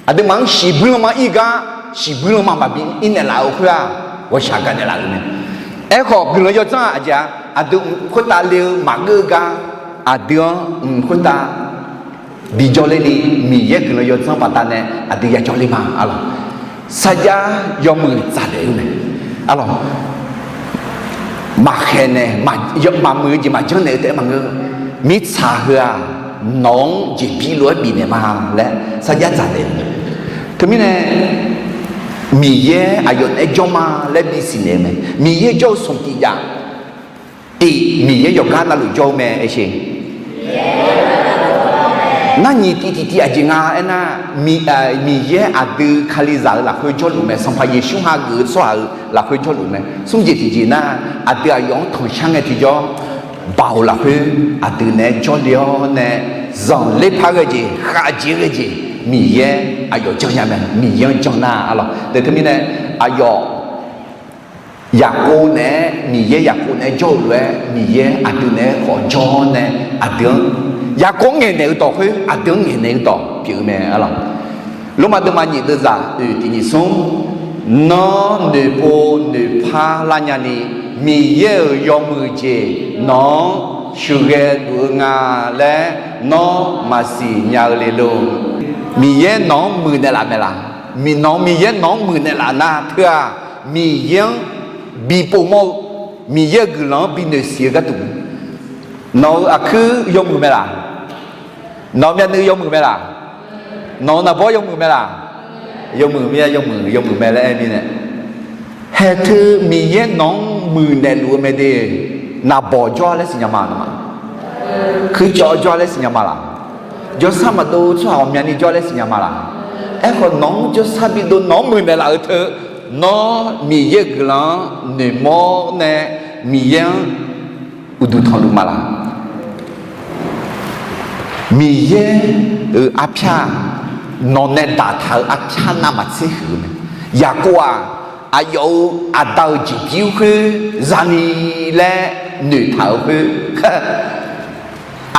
aqduimaf-anr shiqbuir lanma ir gar, shiqbuir lanma maqbi ir naeqlaf-eu khoer-aq, ghawqshaq gaqnaeq laf-euq mae. Aerkhawf guiqlanq yawdzanr-aq aqjeq-a, aqdui mq khoertav le-eu maqgeur-eu gar, aqdui-anr mq khoertav bijawr ler ni, Miqyaer guiqlanq yawdzanr baqdanae aqdui yajawr ler ma arlawq. Sarjax yawmuiq dzaqnaeq-eu mae arlawq. Maqkhaeq nae, maqmuiq-eu jeq maqjanr naeq-eu taef-aer maqngeur. Mirtsaq heu-aq, nawq-anr jeqbir lof-aer bifnaeq ma laer sarjax dzaqnaeq-eu mae. Teumirnae Miqyaer aqyawf naeq-aer jawr ma laer bisiq naeq-eu mae. Miqyaer jawr-eu smq tiq jav tiq, Miqyaer yawqgar navluf jawr-eu mae aershe. Nar nyiq tiv tiqtiv aqjeq nga aernar, Miqyaer aqdui Kalizaq-euq lafkhoer jawrluf mae. Sanqpaq Yeqsur hageuf-eu tsawrhaq-euq lafkhoer jawrluf mae. Smr jeq tiqjeq nar, aqdui aqyawf-anr tanqshar ngae tiqjawr, baoq lafkhoer aqdui naeq-aer jawrle-awr nae, zanqler par ghae jeq, khavjeq ghae jeq, Miqyaer aqyawf janrnya mae. Miqyaer-anr janr nar arlawq. Teumirnae aqyawf Yaqkov naeq-aer, Miqyaer Yaqkov naeq-aer jawr-euq lof-aer, Miqyaer aqdui naeq-aer khawf jawr nae, aqdui-anr, Yaqkov-anr ngaeqnaeq-eu dawq khoer aqdui-anr ngaeqnaeq-eu dawq pyeuf-eu mae arlawq. Lormav deuvma nyiq deuvzaq oeq tiq nyiq smr, nawr noeqpov noeqpar lar nyani, Miqyaer-euq yawmuiq jeq nawq-anr sheuqghae luf-eu nga laer nawr maqsiq nya-eu le lor. Miqyaer nawq-anr muiqnaeq laf mae laq? Miq- nawq-eu Miqyaer nawq-anr muiqnaeq laf nar teu-aq, Miqyaer-anr bi povmawr-eu, Miqyaer-euq guiqlanq-anr bi noeqsiq-eu gharduq, nawq-euq aqkuir yawmuiq mae laq? Nawq-eu myavnuiv yawmuiq mae laq? Nawq-eu naqbawr yawmuiq mae laq? Yawmuiq mae, yawmuiq, yawmuiq mae laer aer mirnae, haeqteu Miqyaer nawq-anr muiqnaeq luf-eu mae de. Naqbawq jawr-a laer siqnya ma, nawmaf kuircawv jawr-a laer siqnya ma laq? Jawrsar maqdov tsawrhaq ghawqmyani jawr laer siqnya ma laq? Aerkhawf, nawq-anr jawrsar bidov, nawq-anr muiqnaeq laf-euq teu, nawr Miqyaer-euq guiqlanq-anr noeqmawr nae, Miqyaer-anr uqduq tanqluf ma laq? Miqyaer-euq arpyar-aq, nawq nae daqtaq-euq arpyar navmaqtser huiq-eu mae. Yaqkov-aq, aqyawf-euq aqda-euq jeqbir khoer zani laer noeqtaq-euq khoer,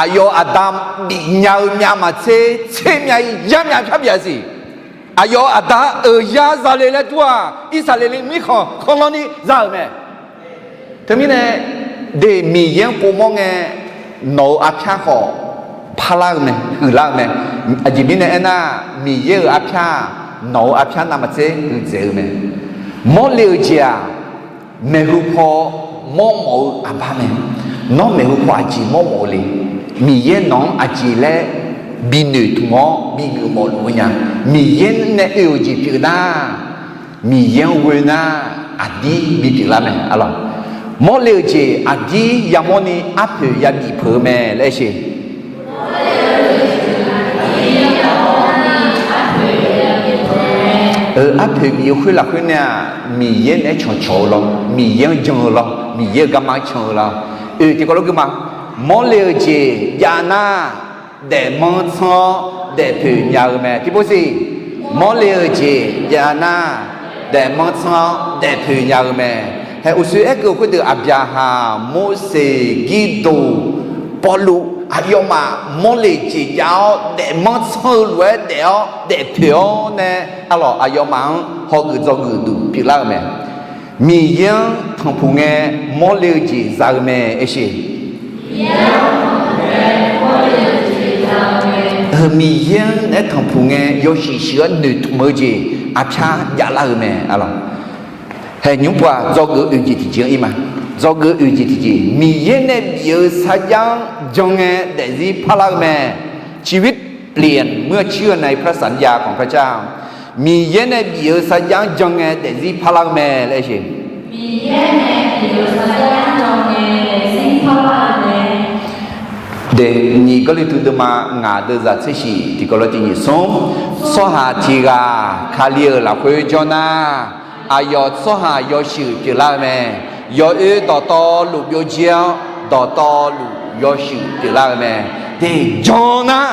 aqyawf aqda bifnya-eu myavmaqtser, tser myav-ir yar myav pyar bif-a siq. Aqyawf aqda-anr euq yar zale laer dur-aq, Irsaqleqlav mirkhanq khanqlanr ni za-euq mae. Teumirnae, de Miqyaer-anr povmawr ngae, nawq-euq arpyar khawf parlar-eu mae, huiqlar-eu mae. Aqjeq mirnae aernar, Miqyaer-euq arpyar-aq, nawq-euq arpyar navmaqtser huiqdzaeq-eu mae. Mawrle-eu jeq-aq, maeqhu paw mawrmawf-eu aqbar mae. Nawr maeqhu paw aqjeq mawrmawf-eu le? Miqyaer nawq-anr aqjeq laer binoeq tmq-awr bigeuf mawfluf-eu nya. Miqyaer nae oe-euq jeq pyeuf nar, Miqyaer-anr ghoe nar, aqdir bipyeuf lar mae. Arlawq, mawrle-eu jeq aqdir yamawrni arpoeq yabif peuq-eu mae laer aer sheq. Arpoeq bif-eu khoer lafkhoer nae-aq, Miqyaer naeq-aer cawqcawq-eu lawr, Miqyaer-anr jan-eu lawr, Miqyaer-euq garma-anr can-eu lawr. Oe, tiqkawv lof guima, mawrle-eu jeq jav nar, daefmanr tsanr-awr daefpoeq nya-eu mae. Tiqpov siq, mawrle-eu jeq jav nar, daefmanr tsanr-awr daefpoeq nya-eu mae. Hae, uqshoe aerkeuv-eu khoerdeuq Aqbyaqhaq, Morseq, Girdof, Pawrluv, aqyawfmaf mawrle-eu jeq jav-awr daefmanr tsanr-eu lof-aer daef-awr daefpoeq-awr nae, arlawq, aqyawfmaf-anr hawgeuf dzawgeuf duq pyeuflar-eu mae. Miqyaer-anr tanqpuq ngae mawrle-eu jeq za-eu mae aer sheq. Miqyaer-anr naeq-aer tanqpuq ngae yawshuif shuif-anr noeqtmq-eu jeq arpyar javlar-eu mae, arlawq. Hae, nymr pov-aq, dzawgeuf oeq jeq tiqjeq-anr ir ma. Dzawgeuf oeq jeq tiqjeq, Miqyaer nae bif-eu sarjax-anr jan ngae daefzir parlar-eu mae. ชีวิตเปลี่ยนเมื่อเชื่อในพระสัญญาของพระเจ้า Miqyaer nae bif-eu sarjax-anr jan ngae daefzir parlar-eu mae laer aer sheq. Miqyaer nae bif-eu sarjax-anr jan ngae daefzir parlar-eu mae. De, nyiq Gawrliqtu deuvma ngaq deuvzaq tser shiq tiqkawv lof tiq nyiq smr, tsawrhaq tiq ghaq Kali-euq lafkhoer jawr nar, aqyawf tsawrhaq yawshuif pyeuflar-eu mae. Yawoer dawqtawvluf byovjir-awr, dawqtawvluf yawshuif pyeuflar-eu mae. De, jan nar,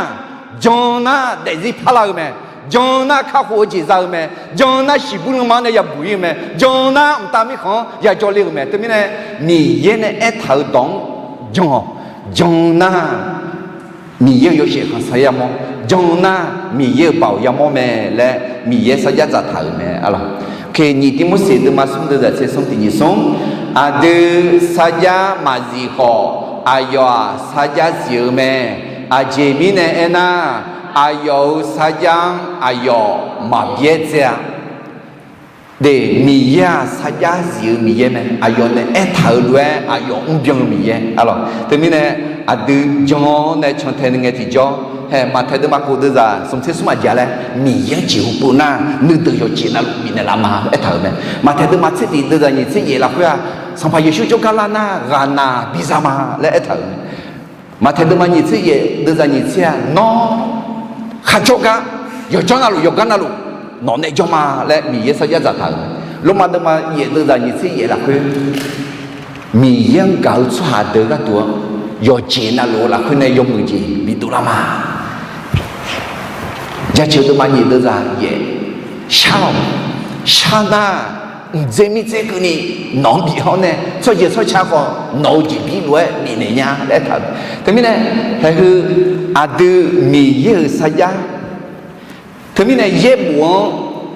jan nar daefzir parlar-eu mae. Jan nar kakhof-eu jeq za-eu mae. Jan nar shiqbuir lanma-anr nae yabuq ir-eu mae. Jan nar mqtav mirkhanq-anr yajawr le-euq mae. Teumirnae, Miqyaer nae aertaq-euq dawq-anr jan-awq. Jan nar Miqyaer-euq yawshaef khanqsaer yamawr, jan nar Miqyaer-euq baoq yamawr mae laer Miqyaer sarjax dzaqtaq-euq mae, arlawq. Oke, nyiq Tivmorseq deuvma smr deuvzaq tser smr tiq nyiq smr, aqdui sarjax maqzif khawf, aqyawf-aq sarjax zif-eu mae. Aqjeq mirnae aernar, aqyawf-euq sarjax-anr aqyawf maqbyaer tsaev-a. De, Miqyaer-aq sarjax zif-eu Miqyaer mae. Aqyawf nae aertaq-euq lof-aer aqyawf mrbyan-eu Miqyaer, arlawq. Teumirnae, aqdui jan-awr nae cantae ni ngae tiqjawr, hae, Maqtaeq deuvma kof deuvzaq smq tser smr aqjeq laer, Miqyaer-anr jeqhu pov nar, nuideuq yawqjeq navluf bifnaeq laf ma aertaq-euq mae. Maqtaeq deuvma tser tiq deuvzaq nyiq tser yaef lafkhoer-aq, Sanqpaq Yeqsur jawrgar lar nar ghaqnaq biza ma laer aertaq-euq mae. Maqtaeq deuvma nyiq tser yaef deuvzaq nyiq tser-aq, nawr kharjawr gar, yawqjawr navluf yawqgar navluf nawq nae jawr ma laer Miqyaer sarjax dzaqtaq-euq mae. Lormav deuvma yaef deuvzaq nyiq tser yaef lafkhoer, Miqyaer-anr gaq-eu tsawrhaq deuq gharduq-anr yawqjeq navluf-eu lafkhoer nae yawmuiq jeq bidov lar ma. Jaceuq deuvma nyiq deuvzaq yaef, shar-awq. Shar nar, mqdzer mirdzer keuvni nawq-anr bif-awr nae, tsawrjeuq tsawrca khawf nawq-euq jeqbir lof-aer bifnaeq nya laer aertaq-euq. Teumirnae, haeq heu aqdui Miqyaer-euq sarjax, teumirnae yaerbof-anr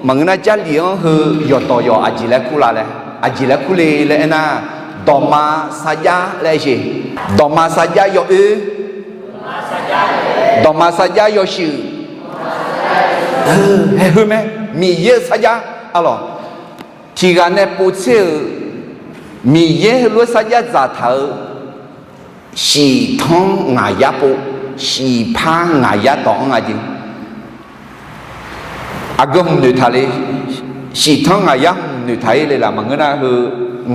maqngeur nar Jarlif-anr heu yawqdawq yawq aqjeq laer kur la laer, aqjeq laer kur le laer aernar, dawqma sarjax laer aer jeq. Dawqma sarjax yawoer, dawqma sarjax yawshuif, haeq heu mae. Miqyaer-euq sarjax, arlawq, tiq ghaq nae povtser-euq, Miqyaer heulof-aer sarjax dzaqtaq-eu, shiqtanr ngaq yar pov, shiqpar ngaq yar dawq-anr nga jeq. Aqgeu hmq noeqtaq le, shiqtanr ngaq yar hmq noeqtaq-ir le laf maqngeur nar heu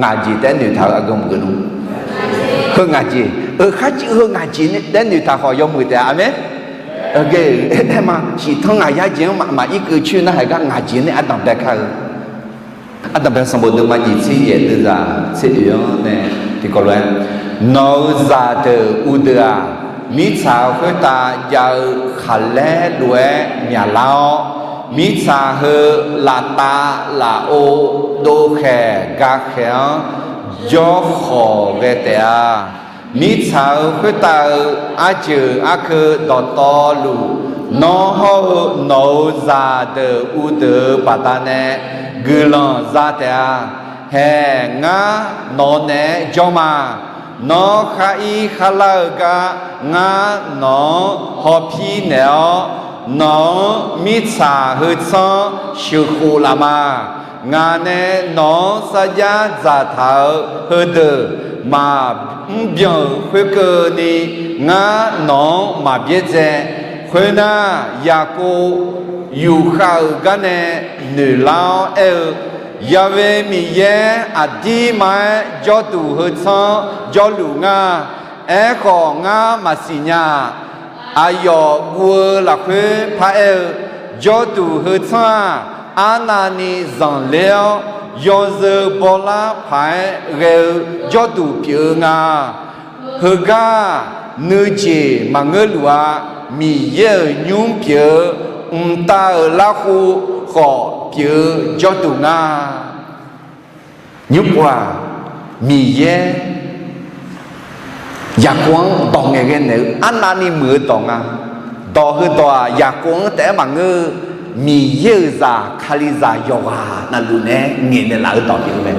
ngaq jeq taef-aer noeqtaq-eu aqgeu hmq geuf nmr. Heu ngaq jeq, euq kharciv heu ngaq jeq taef-aer noeqtaq khawf yawmuiq taef-a. Aqmeq. Aqgeu aer ma, shiqtanr ngaq yar jeq-anr maqir keuv coer nar, haiq gar ngaq jeq nae ardanq bae kar-eu. Ardanq bae sanqbof deuvma nyiq tser yaef deuvzaq tser oeq-anr nae tiqkawv lof-aer, nawq-euq zaqdeuq uvdeuq-aq, mirtsaq-euq khoertav jav-eu khaqlaer lof-aer myaqlar-awr, mirtsaq heu laftav lafov dovkhaeq gakhaeq-anr jawrkhawq ghae taef-a. Mirtsaq-euq khoertav-eu arjeuq arkeuv dawqtawvluf, nawr hawr-eu nawq-euq zaqdeuq uvdeuq-euq baqdanae guiqlanq za taef-a. Haeq, ngar nawq naeq-aer jawr ma. Nawr khar ir khar lar-eu gar ngar nawq-anr hawpir naeq-awr, nawq-anr mirtsaq heu tsanr sheuqkhof laf ma. Ngaq nae nawq-anr sarjax dzaqtaq-euq heudeuq maqmr byan-euq khoerkeuvni, ngar nawq-anr maqbyaerdzae. Khoernar, Yaqkov yufkhav-euq gar nae noeqlar-awr aer-eu, Ya'we Miqyaer aqdirma-aer jawrduq heu tsanr jawrluf nga. Aerkhawf, ngar maqsiq nya-aq, aqyawf guv-eu lafkhoer paraer-eu, jawrduq heu tsanr-aq, arnavni zanqler-awr, yawzeu bawlar paq-aer ghae-eu jawrduq pyeuf-eu nga. Heugar nuijeq maqngeur luf-a. Miqyaer-euq nymr pyeuf-eu mqtav-euq larkhof khawf pyeuf-eu jawrduq nga. Nymr pov-aq, Miqyaer Yaqkov-anr dawq ngaeqghae naeq-eu arnavni muiq-eu dawq nga. Dawq heudawq-aq, Yaqkov-anr taef-aer maqngeur-eu, Miqyaer-euq zaq, Kalizaq yawqghaq navluf naeq-aer ngaeqnaeq laf-eu dawq pyeuf-eu mae.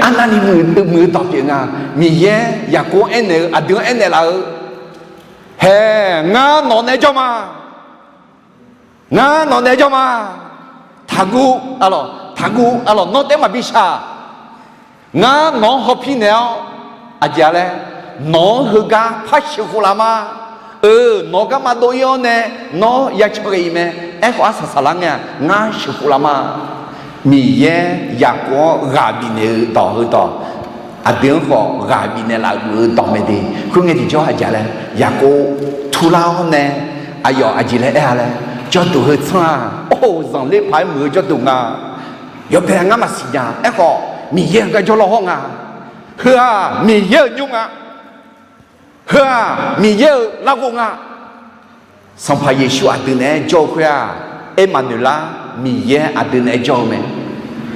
Arnavni muiq-eu dawq pyeuf nga. Miqyaer Yaqkov-anr aernaeq-eu, aqdui-anr aernaeq laf-eu, Haeq, ngar nawq naeq-aer jawr ma. Ngar nawq naeq-aer jawr ma. Taqguv, taqguv, nawr taef-aer maqbi shaq. Ngar nawq-anr hawpir naeq-awr, aqjeq-a laer, nawq-anr heugar par sheuqkhof laf ma. Eu, nawq garma dov-ir-awr nae, nawr ya caw ghae-iq mae. Aerkhawf arsaq saqlar ngae-aq, ngar sheuqkhof laf ma. Miqyaer Yaqkov-anr ghaq bifnaeq-eu dawq heudawq, aqdui-anr khawf ghaq bifnaeq laf-eu dawq mae de. Khoerngae tiqjawr aqjeq-a laer, Yaqkov turlar-awr nae, aqyawf aqjeq laer aer-a laer, jawrduq heu tsanr-aq, or, zanqler paq-aer muiq-eu jawrduq nga. Yawbae ngar maqsiq nya. Aerkhawf, Miqyaer-euq gar jawrlawr hawr nga. Heu-aq Miqyaer-euq nymr nga. Heu-aq Miqyaer-euq larghov nga. Sanqpaq Yeqsur aqdui naeq-aer jawr-eu khoer-aq, Ermaqnoeqlar, Miqyaer aqdui naeq-aer jawr-eu mae.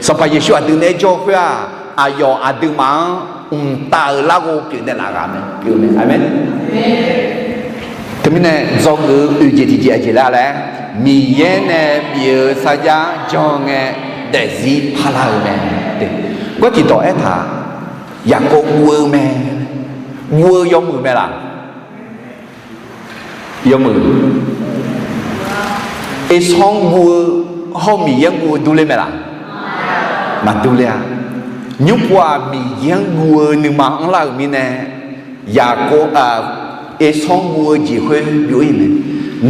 Sanqpaq Yeqsur aqdui naeq-aer jawr-eu khoer-aq, aqyawf aqduimaf-anr mqtav-euq larghov pyeufnaeq laf ghaq mae, pyeuf-eu mae. Aqmeq. Teumirnae dzawgeuf-eu oeq jeq tiqjeq aqjeq laer laer, Miqyaer nae bif-eu sarjax janr ngae daefzir parlar-eu mae. Gawr tiqdawq aertaq, Yaqkov guv-eu mae. Guv-eu yawmuiq mae laq? Yawmuiq. Esanr guv-eu hawr-eu Miqyaer guv-eu durler mae laq? Maqdur ler-a. Nymr pov-aq, Miqyaer-anr guv-eu nuima anrlar-euq mirnae, Yaqkov, Esanr guv-eu jeq khoer byov-ir mae.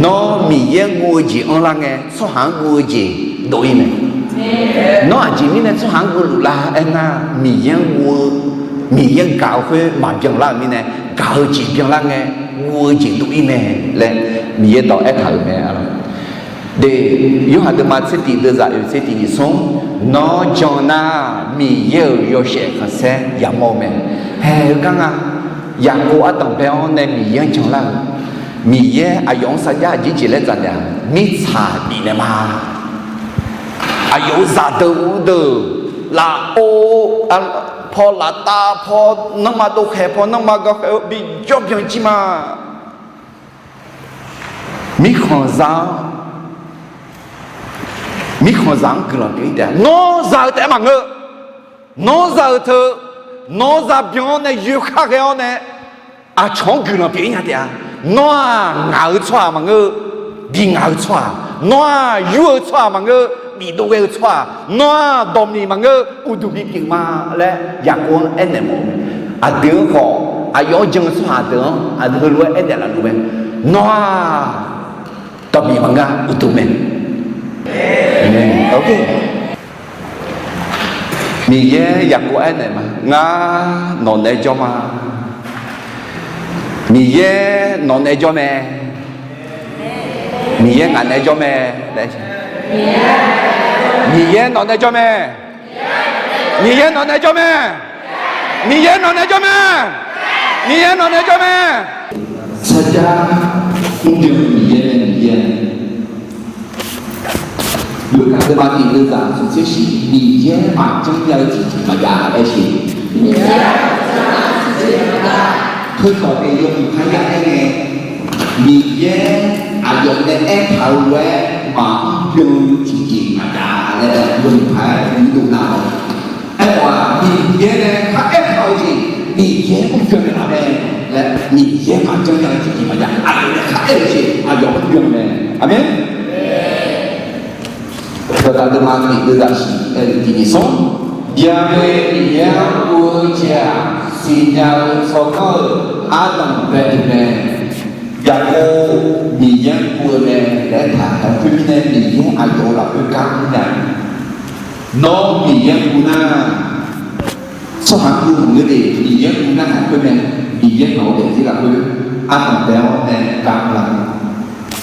Nawr Miqyaer-anr guv-eu jeq anrlar ngae, tsawrhaq-anr guv-eu jeq dov-ir mae. Nawr aqjeq mirnae tsawrhaq-anr guv luf lar aernar, Miqyaer-anr guv-eu, Miqyaer-anr gaq-eu khoer maqbyan lar-euq mirnae, gaq-eu jeq byanlar ngae, guv-eu jeq dov-ir mae laer Miqyaer dawq aertaq-euq mae. De, Yorhaq deuvma tser tiq deuvzaq oeq tser tiq nyiq smr, nawr jan nar, Miqyaer-euq yawshaef khanqsaer yamawr-eu mae. Haeq, heugar nga. Yaqkov ardanq bae-awr nae Miqyaer-anr janlar-euq, Miqyaer aqyawf-anr sarjax aqjeq jeq laer dzaq naeq-a, mirtsaq bifnaeq ma. Aqyawf-euq zaqdeuq uvdeuq, lafov, paw laftav paw, nanrma dovkhaeq paw nanrma gakhaeq-eu bijawr byan jir ma. Mirkhanqzaq-anr, mirkhanqzaq-anr guiqlanq pyeuf-ir taef-a. Nawr za-eu taef-aer maqngeur. Nawr za-eu teu, nawr za byan-awr nae yoekhar ghae-awr nae, aqcawq-anr guiqlanq pyeuf-ir nya taef-a. Nawr-aq ngaq-euq tsawrhaq maqngeur, bi ngaq-eu tsawrhaq. Nawr-aq yur-eu tsawrhaq maqngeur, bifdov ghae-eu tsawrhaq. Nawr-aq dawqmiq maqngeur, uqduq bipyeuf ma laer Yaqkov-anr aernaeq mawf-eu mae. Aqdui-anr khawf, aqyawf-anr jan-eu tsawrhaq deuq-anr aqdui heulof-aer aernaeq laf luf mae. Nawr-aq dawqmiq maqngeur, uqduq mae. Miqyaer Yaqkov aernaeq ma, ngar nawq naeq-aer jawr ma. Miqyaer nawq naeq-aer jawr mae. Miqyaer ngaq nae jawr mae. Miqyaer nawq nae jawr mae. Miqyaer nawq nae jawr mae. Miqyaer nawq nae jawr mae. Miqyaer nawq nae jawr mae. Sarjax mrbyan Miqyaer nae Miqyaer Luqkaq deuvma tiq deuvzaq smqtser shif, Miqyaer maqjanr nya-eu tiqjeq maqjav laer siq. Khoerdawq nae yawmuiq parya aer ngae, Miqyaer aqyawf nae aertaq-eu lof-aer maqmr byan-eu tiqjeq maqjav laer yawmuiq par-aer dov nar-awq. Aerkhawf-aq, Miqyaer nae kharaer taq-eu jeq, Miqyaer mr byan naeqlaf mae laer, Miqyaer maqjanr nya-eu tiqjeq maqjav, aqyawf nae kharaer-eu jeq aqyawf mr byan mae. Aqmeq. Dawqdaq deuvma tiq deuvzaq shif aer-eu tiq nyiq smr, Ya'be Miqyaer-anr guv-eu jeq-aq, siqnya-eu tsawrganr-euq ardanq bae-euq mae. Yaqkov Miqyaer-anr guv-eu mae laer aertaq-euq khoermirnae, Miqyaer aqyawf-euq lafkhoer gar mr nya. Nawr Miqyaer-anr guv nar, tsawrhaq-anr guv maqngeur de, Miqyaer-anr guv nar lafkhoer mae, Miqyaer nawq-eu daefzir lafkhoer ardanq bae-awr nae gar mr la.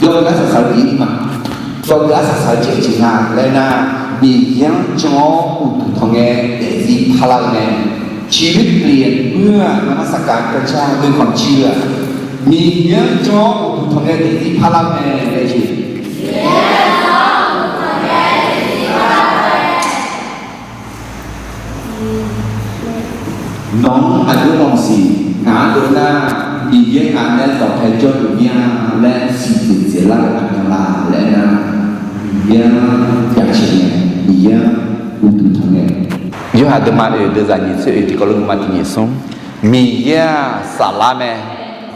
Yawqgar saqsaq-eu jeq ma. Yawqgar saqsaq-eu jeq jeq nga laer nar, Miqyaer-anr jan-awr uqduq tanq ngae daefzir parlar-eu mae. ชีวิตเปลี่ยน เมื่อ นมัสการพระเจ้า ด้วยความเชื่อ Miqyaer-anr jan-awr uqduq tanq ngae daefzir parlar-eu mae laer jeq. Nawq-anr aqjox maqsiq, ngaq-anr dov nar, Miqyaer ngaq nae dawqpae jawrduq mir-a laer siqduq dzaeqlar-eu aqmyanlaf laer aernar, Miqyaer-anr jaceuq ngae, Miqyaer-anr uqduq tanq ngae. Yorhaq deuvma oeq deuvzaq nyiq tser oeq tiqkawv lof deuvma tiq nyiq smr, Miqyaer-aq saflar mae.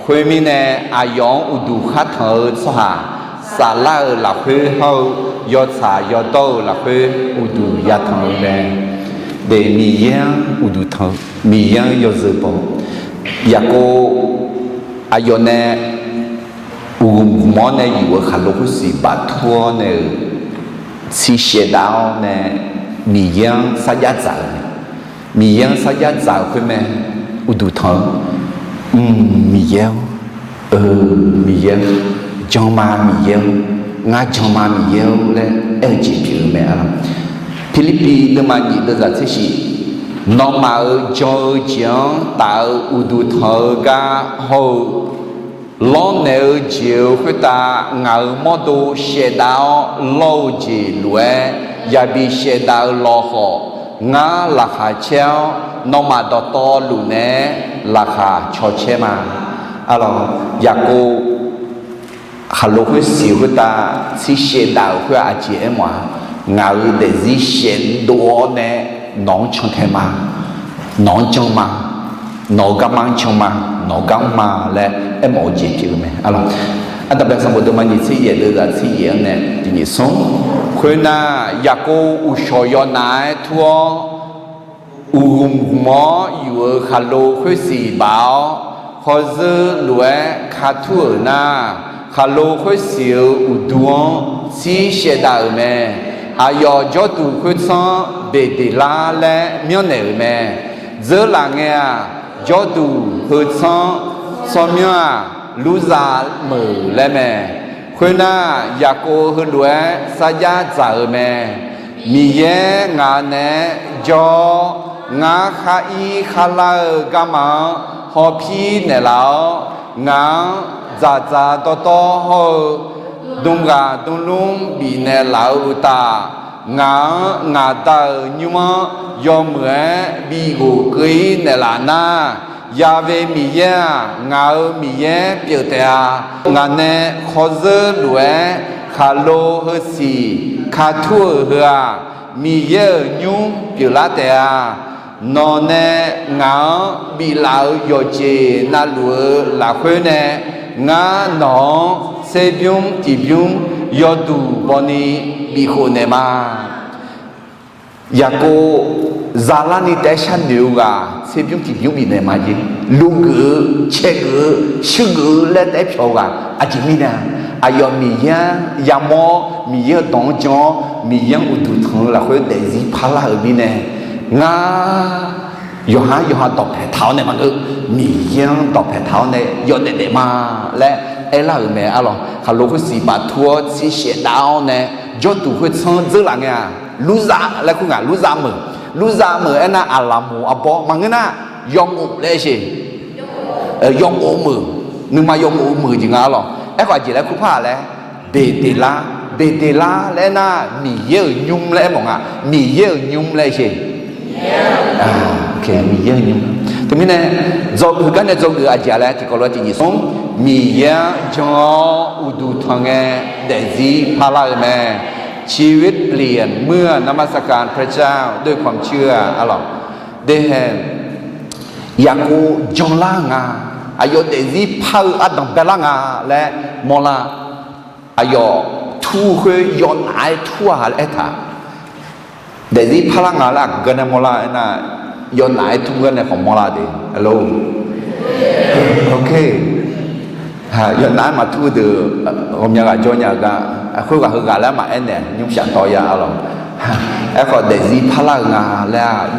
Khoermirnae, aqyawf-anr uqduq khar tanq-eu tsawrhaq saflar-euq lafkhoer hawr-eu, yawtsaq yawdawr-euq lafkhoer uqduq yatanq-eu mae. De, Miqyaer-anr uqduq tanq-eu, Miqyaer-anr yawzeu baw. Yaqkov aqyawf nae uqghmq ghmq-awr nae yuf-eu khaqlo khoersiq baftur-awr nae-euq, tser shaevdav-awr nae Miqyaer-anr sarjax dzaq-euq mae. Miqyaer-anr sarjax dzaq-euq khoer mae, uqduq tanq-eu, Mq, Miqyaer-or, Miqyaer, jan ma Miqyaer-or, ngar jan ma Miqyaer-or laer aer-eu jeq pyeuf-eu mae. Pirlirpiv deuvma nyiq deuvzaq tser shif, nawmaf-euq jan-eu jeq-anr taf-eu uqduq tanq-eu gar hawr-eu, lawrnaeq-eu jeq-euq khoertav ngaq-euq mawrdo shaevdav-awr lawr-eu jeq lof-aer yabi shaevdav-eu lawkhawf, ngar laqkhaq caer-awr nawmaf dawqtawvluf naeq-aer laqkhaq caw caer ma. Arlawq, Yaqkov khaqlo khoersiq khoertav tser shaevdav-euq khoer aqjeq aermawf-aq, ngaq-euq daefzir shaevdov-awr nae nawq-anr cantae ma, nawq-anr jan ma, nawq-euq garma-anr jan ma, nawq-euq gar mr ma laer aermawf-eu jeq pyeuf-eu mae. Arlawq, Aqdaq bae sanqbof deuvma nyiq tser yaef deuvzaq tser yaef-anr nae tiq nyiq smr. Khoernar, Yaqkov uqshawq yawnav-aer tur-awr, uqghmq ghmq-awr yuf-eu khaqlo khoersiq baf-awr, khawrzeur lof-aer ka tur-euq nar, khaqlo khoersiq-euq uqduq-anr tser shaevdav-euq mae. Aqyawf jawrduq khoertsanr Beqdeqlar laer myanrnaeq-euq mae. Dzeurlaf ngae-aq, jawrduq heu tsanr tsawrmyanr-aq, Lurzav meuq laer mae. Khoernar, Yaqkov heulof-aer sarjax dzaq-euq mae. Miqyaer ngaq naeq-aer jawr-awr, ngar khar ir khar lar-eu garma-anr hawpir naeqlaf-awr, ngaq-anr dzaqdzaq dawrdawr hawr-eu dmghaq dmlmr bifnaeq laf-eu uqtaf, ngaq-anr ngaq Da-euq nymr-anr yawmuiq-aer bighof keuv-ir naeqlaf nar, Ya'be Miqyaer-aq, ngaq-euq Miqyaer pyeuf taef-a. Ngaq nae khawrzeur lof-aer khaqlo heusiq ka tur-euq heu-aq, Miqyaer-euq nymr pyeuflar taef-a. Nawq nae ngaq-anr biflaf-euq yawqjeq navluf-eu lafkhoer nae, ngar nawq-anr tserbymr tiqbymr yawduq bawni bifkhof naeq ma. Yaqkov zalarni taef-aer sharnoeq-eu ghaq tserbymr tiqbymr bifnaeq ma jeq. Luvgeuf-eu, caegeuf-eu, shuirgeuf-eu laer taef-aer pyawq-eu ghaq aqjeq mirnae-a, aqyawf Miqyaer-anr yamawr-awr, Miqyaer-euq dawq-anr jan-awr, Miqyaer-anr uqduq tanq-eu lafkhoer daefzir parlar-euq mirnae, ngar yawqha yawqha dawqpae taq-awr nae maqngeur, Miqyaer-anr dawqpae taq-awr nae yawdaef daef ma laer aerlar-euq mae arlawq. Khaqlo khoersiq baftur-awr tsiqshaev dav-awr nae jawrduq khoertsanr dzeur laf ngae-aq, lurzav laer kur nga, lurzav meuq. Lurzav meuq aernar, aqlaqmoq arbawr maqngeur nar, yawqngof laer sheq. Yawqngof meuq, nuima yawqngof-eu meuq jeq nga arlawq. Aerkhawf aqjeq laer kur par-aq laer, Beqdeqlar, Beqdeqlar laer aernar, Miqyaer-euq nymr laer aermawf nga. Miqyaer-euq nymr laer sheq. Miqyaer-euq nymr. Teumirnae, heugar nae dzawgeuf aqjeq-a laer tiqkawv lof-aer tiqnyif smr, Miqyaer-anr jan-awr uqduq tanq ngae daefzir parlar-eu mae. ชีวิตเปลี่ยนเมื่อนมัสการพระเจ้าด้วยความเชื่อ arlawq. Dehae Yaqkov janlar nga, aqyawf daefzir par-eu ardanq baelar nga laer mawrlar. Aqyawf tur khoer yawnaf-aer tur-a laer aertaq. Daefzir parlar nga laer aqgeu nae mawrlar aernar, yawnaf-aer tur gar nae khawf mawrlar de. Alo. Yawnaf-aer maqtur deuq ghawqmya ghaq jawr nya-eu gar, khoerghaq heughaq laer maqaer naeq nymr shaf tawv ya arlawq. Aerkhawf daefzir parlar-eu nga laer-aq,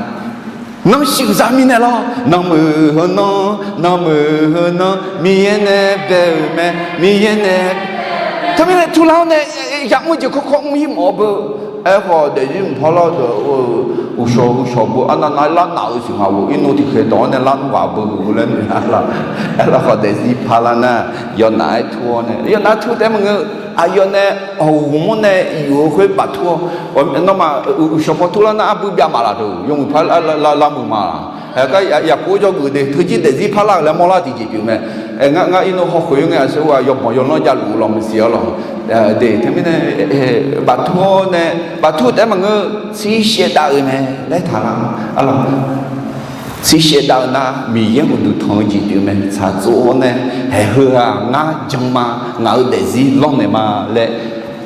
nanrshuif za mirnae lawr, nanmuiq heu nanr, nanmuiq heu nanr, Miqyaer nae bae-euq mae, Miqyaer nae. Teumirnae turlar-awr nae yamr-eu jeq kawrkawr mr-ir mawf-awr beu. Aerkhawf daefzir mq parlar deuq-eu uqshawq uqshawq beu arnav nav-aer larnaq-eu siq ngaq-or, irnov tiqkhaeq dawq-anr nae larnaq ghaq beu-eu laer noeq-a lawq. Aerkhawf daefzir parlar nar, yawnaf-aer tur-awr nae, yawnaf-aer tur taef-aer maqngeur, aqyawf nae awq ghawqmawr nae yuf-eu khoer baftur-awr, nawmaf uqshawq paw turlar nar arbui byav maf laf deuq yawmuiq par lar muiq ma laq. Aergar Yaqkov jawrgeuf de, teujir daefzir parlar-euq laer mawrlar tiqjeq pyeuf mae. Ngar, ngar irnov hawkhoeq-ir ngae aqsur-aq yawbanq yawlanr javluf-eu lawq maqsiq arlawq. De teumirnae, baftur-awr nae, baftur taef-aer maqngeur, tsiqshaev dav-eu mae laer taqlar arlawq. Tsiqshaev dav-eu nar Miqyaer uqduq tanq-eu jeq pyeuf mae. Tsaqtsov-awr nae, haeq heu-aq ngar jan ma, ngaq-euq daefzir lawrnaeq ma laer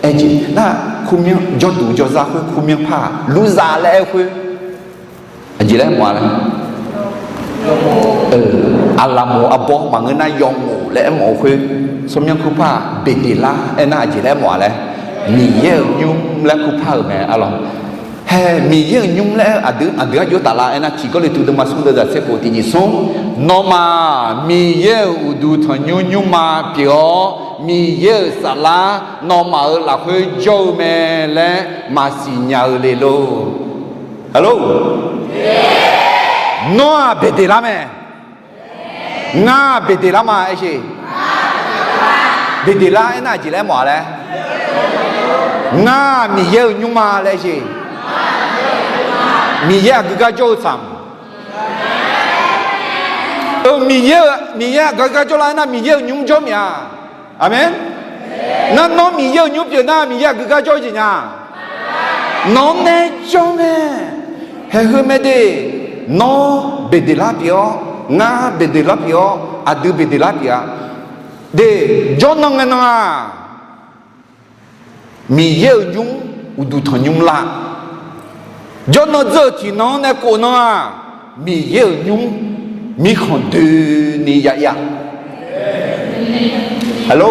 aer jeq nar, kurmyanr jawrduq jawrzar khoer kurmyanr par-aq, lurzav laer aer-eu khoer aqjeq laer mawf-a laer, aqlaqmoq arbawr maqngeur nar yawqngof laer aermawf-eu khoer, tsawrmyanr kur par-aq, Beqdeqlar aernar aqjeq laer mawf-a laer, Miqyaer-euq nymr laer kur par-euq mae arlawq. Hae, Miqyaer-euq nymr laer aqdui, aqdui-anr jov taflar aernar, tiq Gawrliqtu deuvma smr deuvzaq tser khof tiqnyif smr, nawmaf Miqyaer-euq uqduq tanqnymr nymrma pyeuf-awr, Miqyaer-euq saflar nawmaf-euq lafkhoer jawr-eu mae laer maqsiq nya-eu le lor. Alo, nawr-aq Beqdeqlar mae. Ngar Beqdeqlar ma aer sheq. Beqdeqlar aernar aqjeq laer mawf-a laer, ngar Miqyaer-euq nymr ma laer aer sheq. Miqyaer aqgeu gar jawr-eu tsaq-eu, Miqyaer-eu, Miqyaer aqgeu gar jawrlar aernar Miqyaer-euq nymr jawr mia. Aqmeq. Nar nawr Miqyaer-euq nymr pyeuf nar Miqyaer aqgeu gar jawr-eu jeq nya. Nawq-anr nae jawr mae. Haeq heu mae de. Nawr Beqdeqlar pyeuf-awr, ngar Beqdeqlar pyeuf-awr, aqdui Beqdeqlar pyeuf-a. De, jawrnan ngae nan-aq, Miqyaer-euq nymr, uqduq tanqnymr lar. Jawrnan dzeur-euq tiqnan-anr nae khof nan-aq, Miqyaer-euq nymr, mirkhanq doeni ya ya. Alo.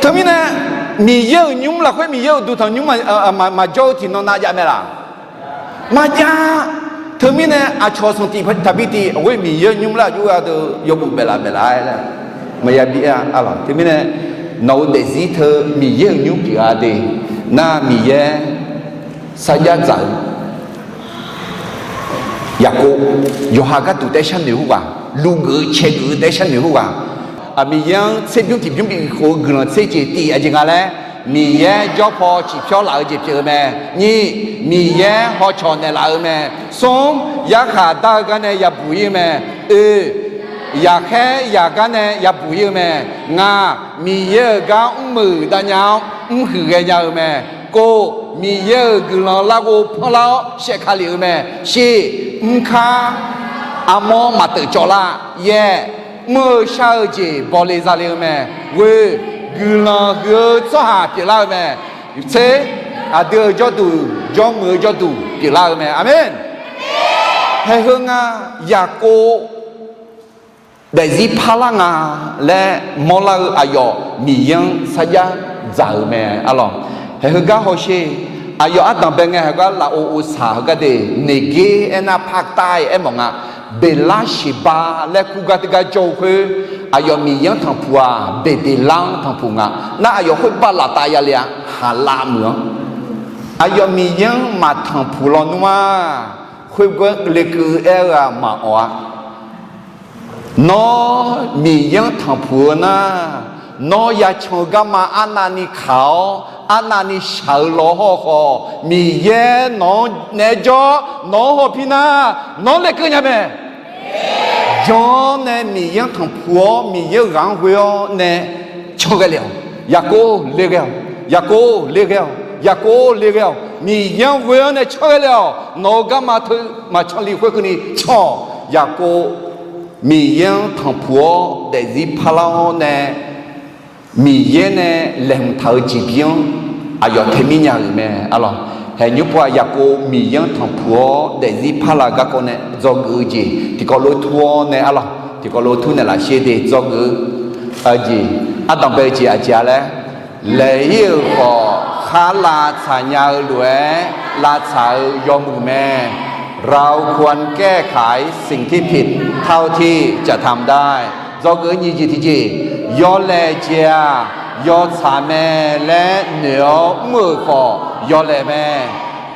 Teumirnae, Miqyaer-euq nymr lafkhoer Miqyaer-euq uqduq tanqnymr maqjawr-eu tiqnan nav jav mae laq? Maqjav. Teumirnae aqcawq sanqtiq taqbi tiq ghoer Miqyaer-euq nymr laer aqjox-a deuq yawbuf baeflaf baeflaf-aer laer maqya bi-aer-a arlawq. Teumirnae nawq-euq daefzir teu Miqyaer-euq nymr pyeuf-a de. Nar Miqyaer sarjax dzaq-eu Yaqkov, yawqha gharduq taef-aer sharnoeq khoerghaq, luvgeuf-eu caevgeuf-eu taef-aer sharnoeq khoerghaq, Miqyaer-anr tserbymr tiqbymr bikhof-eu guiqlanq tser jeq tiq aqjeq nga laer, Miqyaer jawr paw ciqpyawr laf-eu jeq pyeuf-eu mae. Nyiq, Miqyaer hawcawq naeqlaf-eu mae. Smr, yarkhaq dar-eu gar nae yabuq ir-eu mae. Oe, yaqkhaer yaqgar nae yabuq ir-eu mae. Ngaq, Miqyaer-euq gar mr-euq dav nya-awr mrhuiq ghae nya-eu mae. Kov, Miqyaer-euq guiqlanq larghov panrlar-awr shaevkale-eu mae. Shiq, mrkar armawr maqteuf cawvlar. Yaeq, mr-eu shar-eu jeq bawle zale-eu mae. Ghoe, guiqlanq huiq-eu tsawrhaq pyeuflar-eu mae. Tser, aqdui-euq jawrduq, jawrmuiq-eu jawrduq pyeuflar-eu mae. Aqmeq. Haeq heu nga, Yaqkov daefzir parlar nga laer mawrlar-eu aqyawf Miqyaer-anr sarjax dzaq-euq mae arlawq. Haeq heugar hawsher, aqyawf ardanq bae ngae heugar lafov ov saq heugar de, Neqgev aernar Paqtav aermawf nga. Beqlar Sheqba laer kur gar teugar jawr-eu khoer, aqyawf Miqyaer-anr tanqpuq-aq, Beqdeqlar-anr tanqpuq nga. Nar aqyawf khoer baqlaf taf yale-a, Haqlav meuq-anr. Aqyawf Miqyaer-anr maqtanqpuq lawnmr-aq, khoergar lekeuv aer-eu-aq maqawq-a. Nawr Miqyaer-anr tanqpuq-eu nar, nawr yacan-eu garma arnavni kaq-awr, arnavni shaq-eu law hawr khawf, Miqyaer nawq-anr naeq-aer jawr, nawq-anr hawpir nar, nawq-anr lekeuv nya mae. Jan-awr nae Miqyaer-anr tanqpuq-awr, Miqyaer-euq ghaq-anr ghoe-awr nae can ghae le-awq. Yaqkov le ghae-awq. Yaqkov le ghae-awq. Yaqkov le ghae-awq. Miqyaer-anr ghoe-awr nae can ghae le-awq. Nawq-euq garma teu maqcan li khoerkeuvni can-awq. Yaqkov Miqyaer-anr tanqpuq-awr daefzir parlar-awr nae, Miqyaer nae laeqhmq taq-eu jeqbir-anr aqyawf tae mir nya-euq mae. Arlawq, haeqnymr pov-aq, Yaqkov Miqyaer-anr tanqpuq-awr daefzir parlar-eu garkawv nae dzawgeuf-eu jeq tiqkawv lof tur-awr nae, arlawq, tiqkawv lof tur naeqlaf sher de dzawgeuf-eu jeq, ardanq bae-eu jeq aqjeq-a laer, laeq-ir-euq khawf kharlav tsaq nya-eu lof-aer lavtsaq-eu yawmuiq mae. เราควรแก้ไขสิ่งที่ผิดเท่าที่จะทำได้ Dzawgeuf-eu nyiq jeq tiqjeq, yawlaeq jeq-aq yawtsaq mae laer noeq-awr mr-euq khawf yawlaeq mae.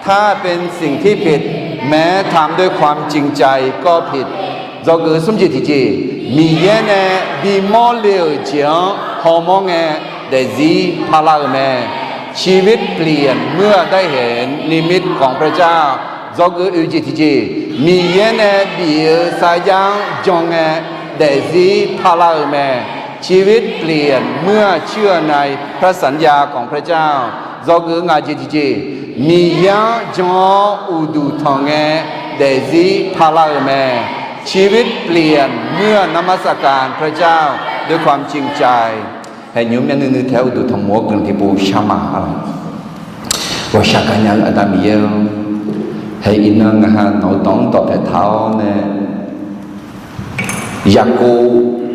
ถ้าเป็นสิ่งที่ผิดแม้ทำด้วยความจริงใจก็ผิด Dzawgeuf-eu smr jeq tiqjeq, Miqyaer nae bimawr le-euq jeq-anr hawmawr ngae daefzir parlar-euq mae. ชีวิตเปลี่ยน นิมิตของพระเจ้า Dzawgeuf-eu oeq jeq tiqjeq, Miqyaer nae bif-eu sarjax-anr jan ngae daefzir parlar-euq mae. ชีวิตเปลี่ยนเมื่อเชื่อในพระสัญญาของพระเจ้า Dzawgeuf-eu ngaq jeq tiqjeq, Miqyaer-anr jan-awr uqduq tanq ngae daefzir parlar-euq mae. ชีวิตเปลี่ยนเมื่อ นมัสการพระเจ้า ด้วยความจริงใจ Haeqnymr myavnuiv nuiv taef-aer uqduq tanqmof-awr guiqlanq tiqpov shar ma. Ghawqshaq gaqnya-eu Aqda Miqyaer-or, haeq iqnan ngaq ha nawq-eu dawq-anr dawqpaeq taq-awr nae, Yaqkov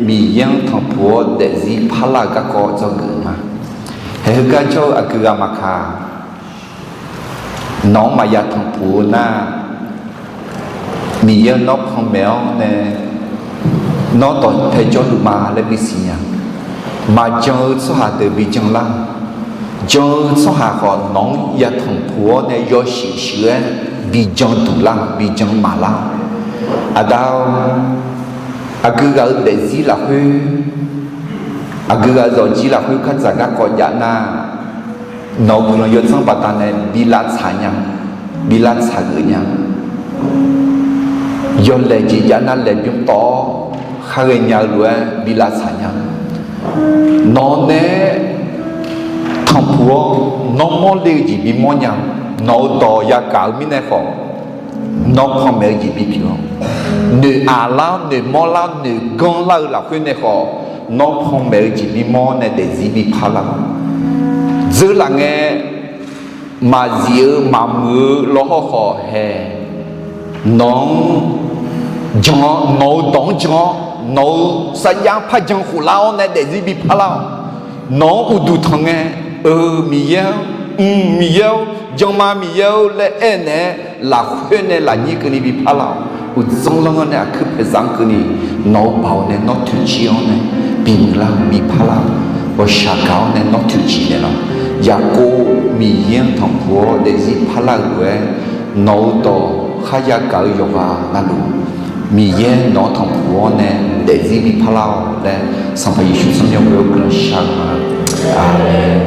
Miqyaer-anr tanqpuq-awr daefzir parlar-eu garkawv dzawgeuf ma. Haeq heugar jawr-eu aqgeu ghaq maqkaq, nawq-anr maqya tanqpuq-eu nar, Miqyaer nawr panmaeq-awr nae, nawr dawqpae jawrluf ma laer bisiq nya. Maqjan-eu tsawrhaq deuq bi jan lar. Jan-eu tsawrhaq khawf nawq-anr ya tanqpuq-awr nae yawshuif shuif-aer bi jan duq lar, bi jan maq lar. Aqda-or, aqgeu ghaq-eu daefzir lafkhoer, aqgeu ghaq-eu zawqjir lafkhoer khardzaq garkawv jav nar, nawq-eu guiqlanq yawdzanr baqdanae bi lavtsaq nya, bi lavtsaq geuf nya. Yawlaeq jeq jav nar laeqbymr tawv-awr khar ghaenya-eu lof-aer bi lavtsaq nya. Nawq nae tanqpuq-awr nawr mawrle-eu jeq bimawr nya. Nawq-eu dawq yagaq-eu mirnae khawf, nawr panmaeq-eu jeq bipyeuf-awr, noeq aqlar-awr noeq mawrlar-awr noeq ganrlar-eu lafkhoer nae khawf, nawr panmaeq-eu jeq bimawr nae daefzir bi parlar-awr, dzeurlaf ngae maqzif-eu maqmuiq-eu lawhawr khawf haeq, nawq-anr jan-awr, nawq-eu dawq-anr jan-awr, nawq-eu sarjax-anr par jan khoflar-awr nae daefzir bi parlar-awq. Nawq-anr uqduq tanq ngae, eu, Miqyaer-anr, mq, Miqyaer-or, jan ma Miqyaer-or laer aernaeq-aer lafkhoer nae lafnyir keuvni bi parlar-awq. Uqdzanr lanr-anr nae aqkuir paeqzaq-anr keuvni nawq-eu baoq nae nawr toeqciv-anr nae bimuiq lar-eu bi parlar-awq. Ghawqshaq gaq-awr nae nawr toeqciv naeqlaf. Yaqkov Miqyaer-anr tanqpuq-awr daefzir parlar-euq lof-aer, nawq-eu dawq kharya gaq-eu yawqghaq navluf, Miqyaer nawq-anr tanqpuq-awr nae daefzir bi parlar-awq laer, Sanqpaq Yeqsur tsawrmyanr-anr ghoe-awr guiqlanq shar-eu ma. Aqmeq.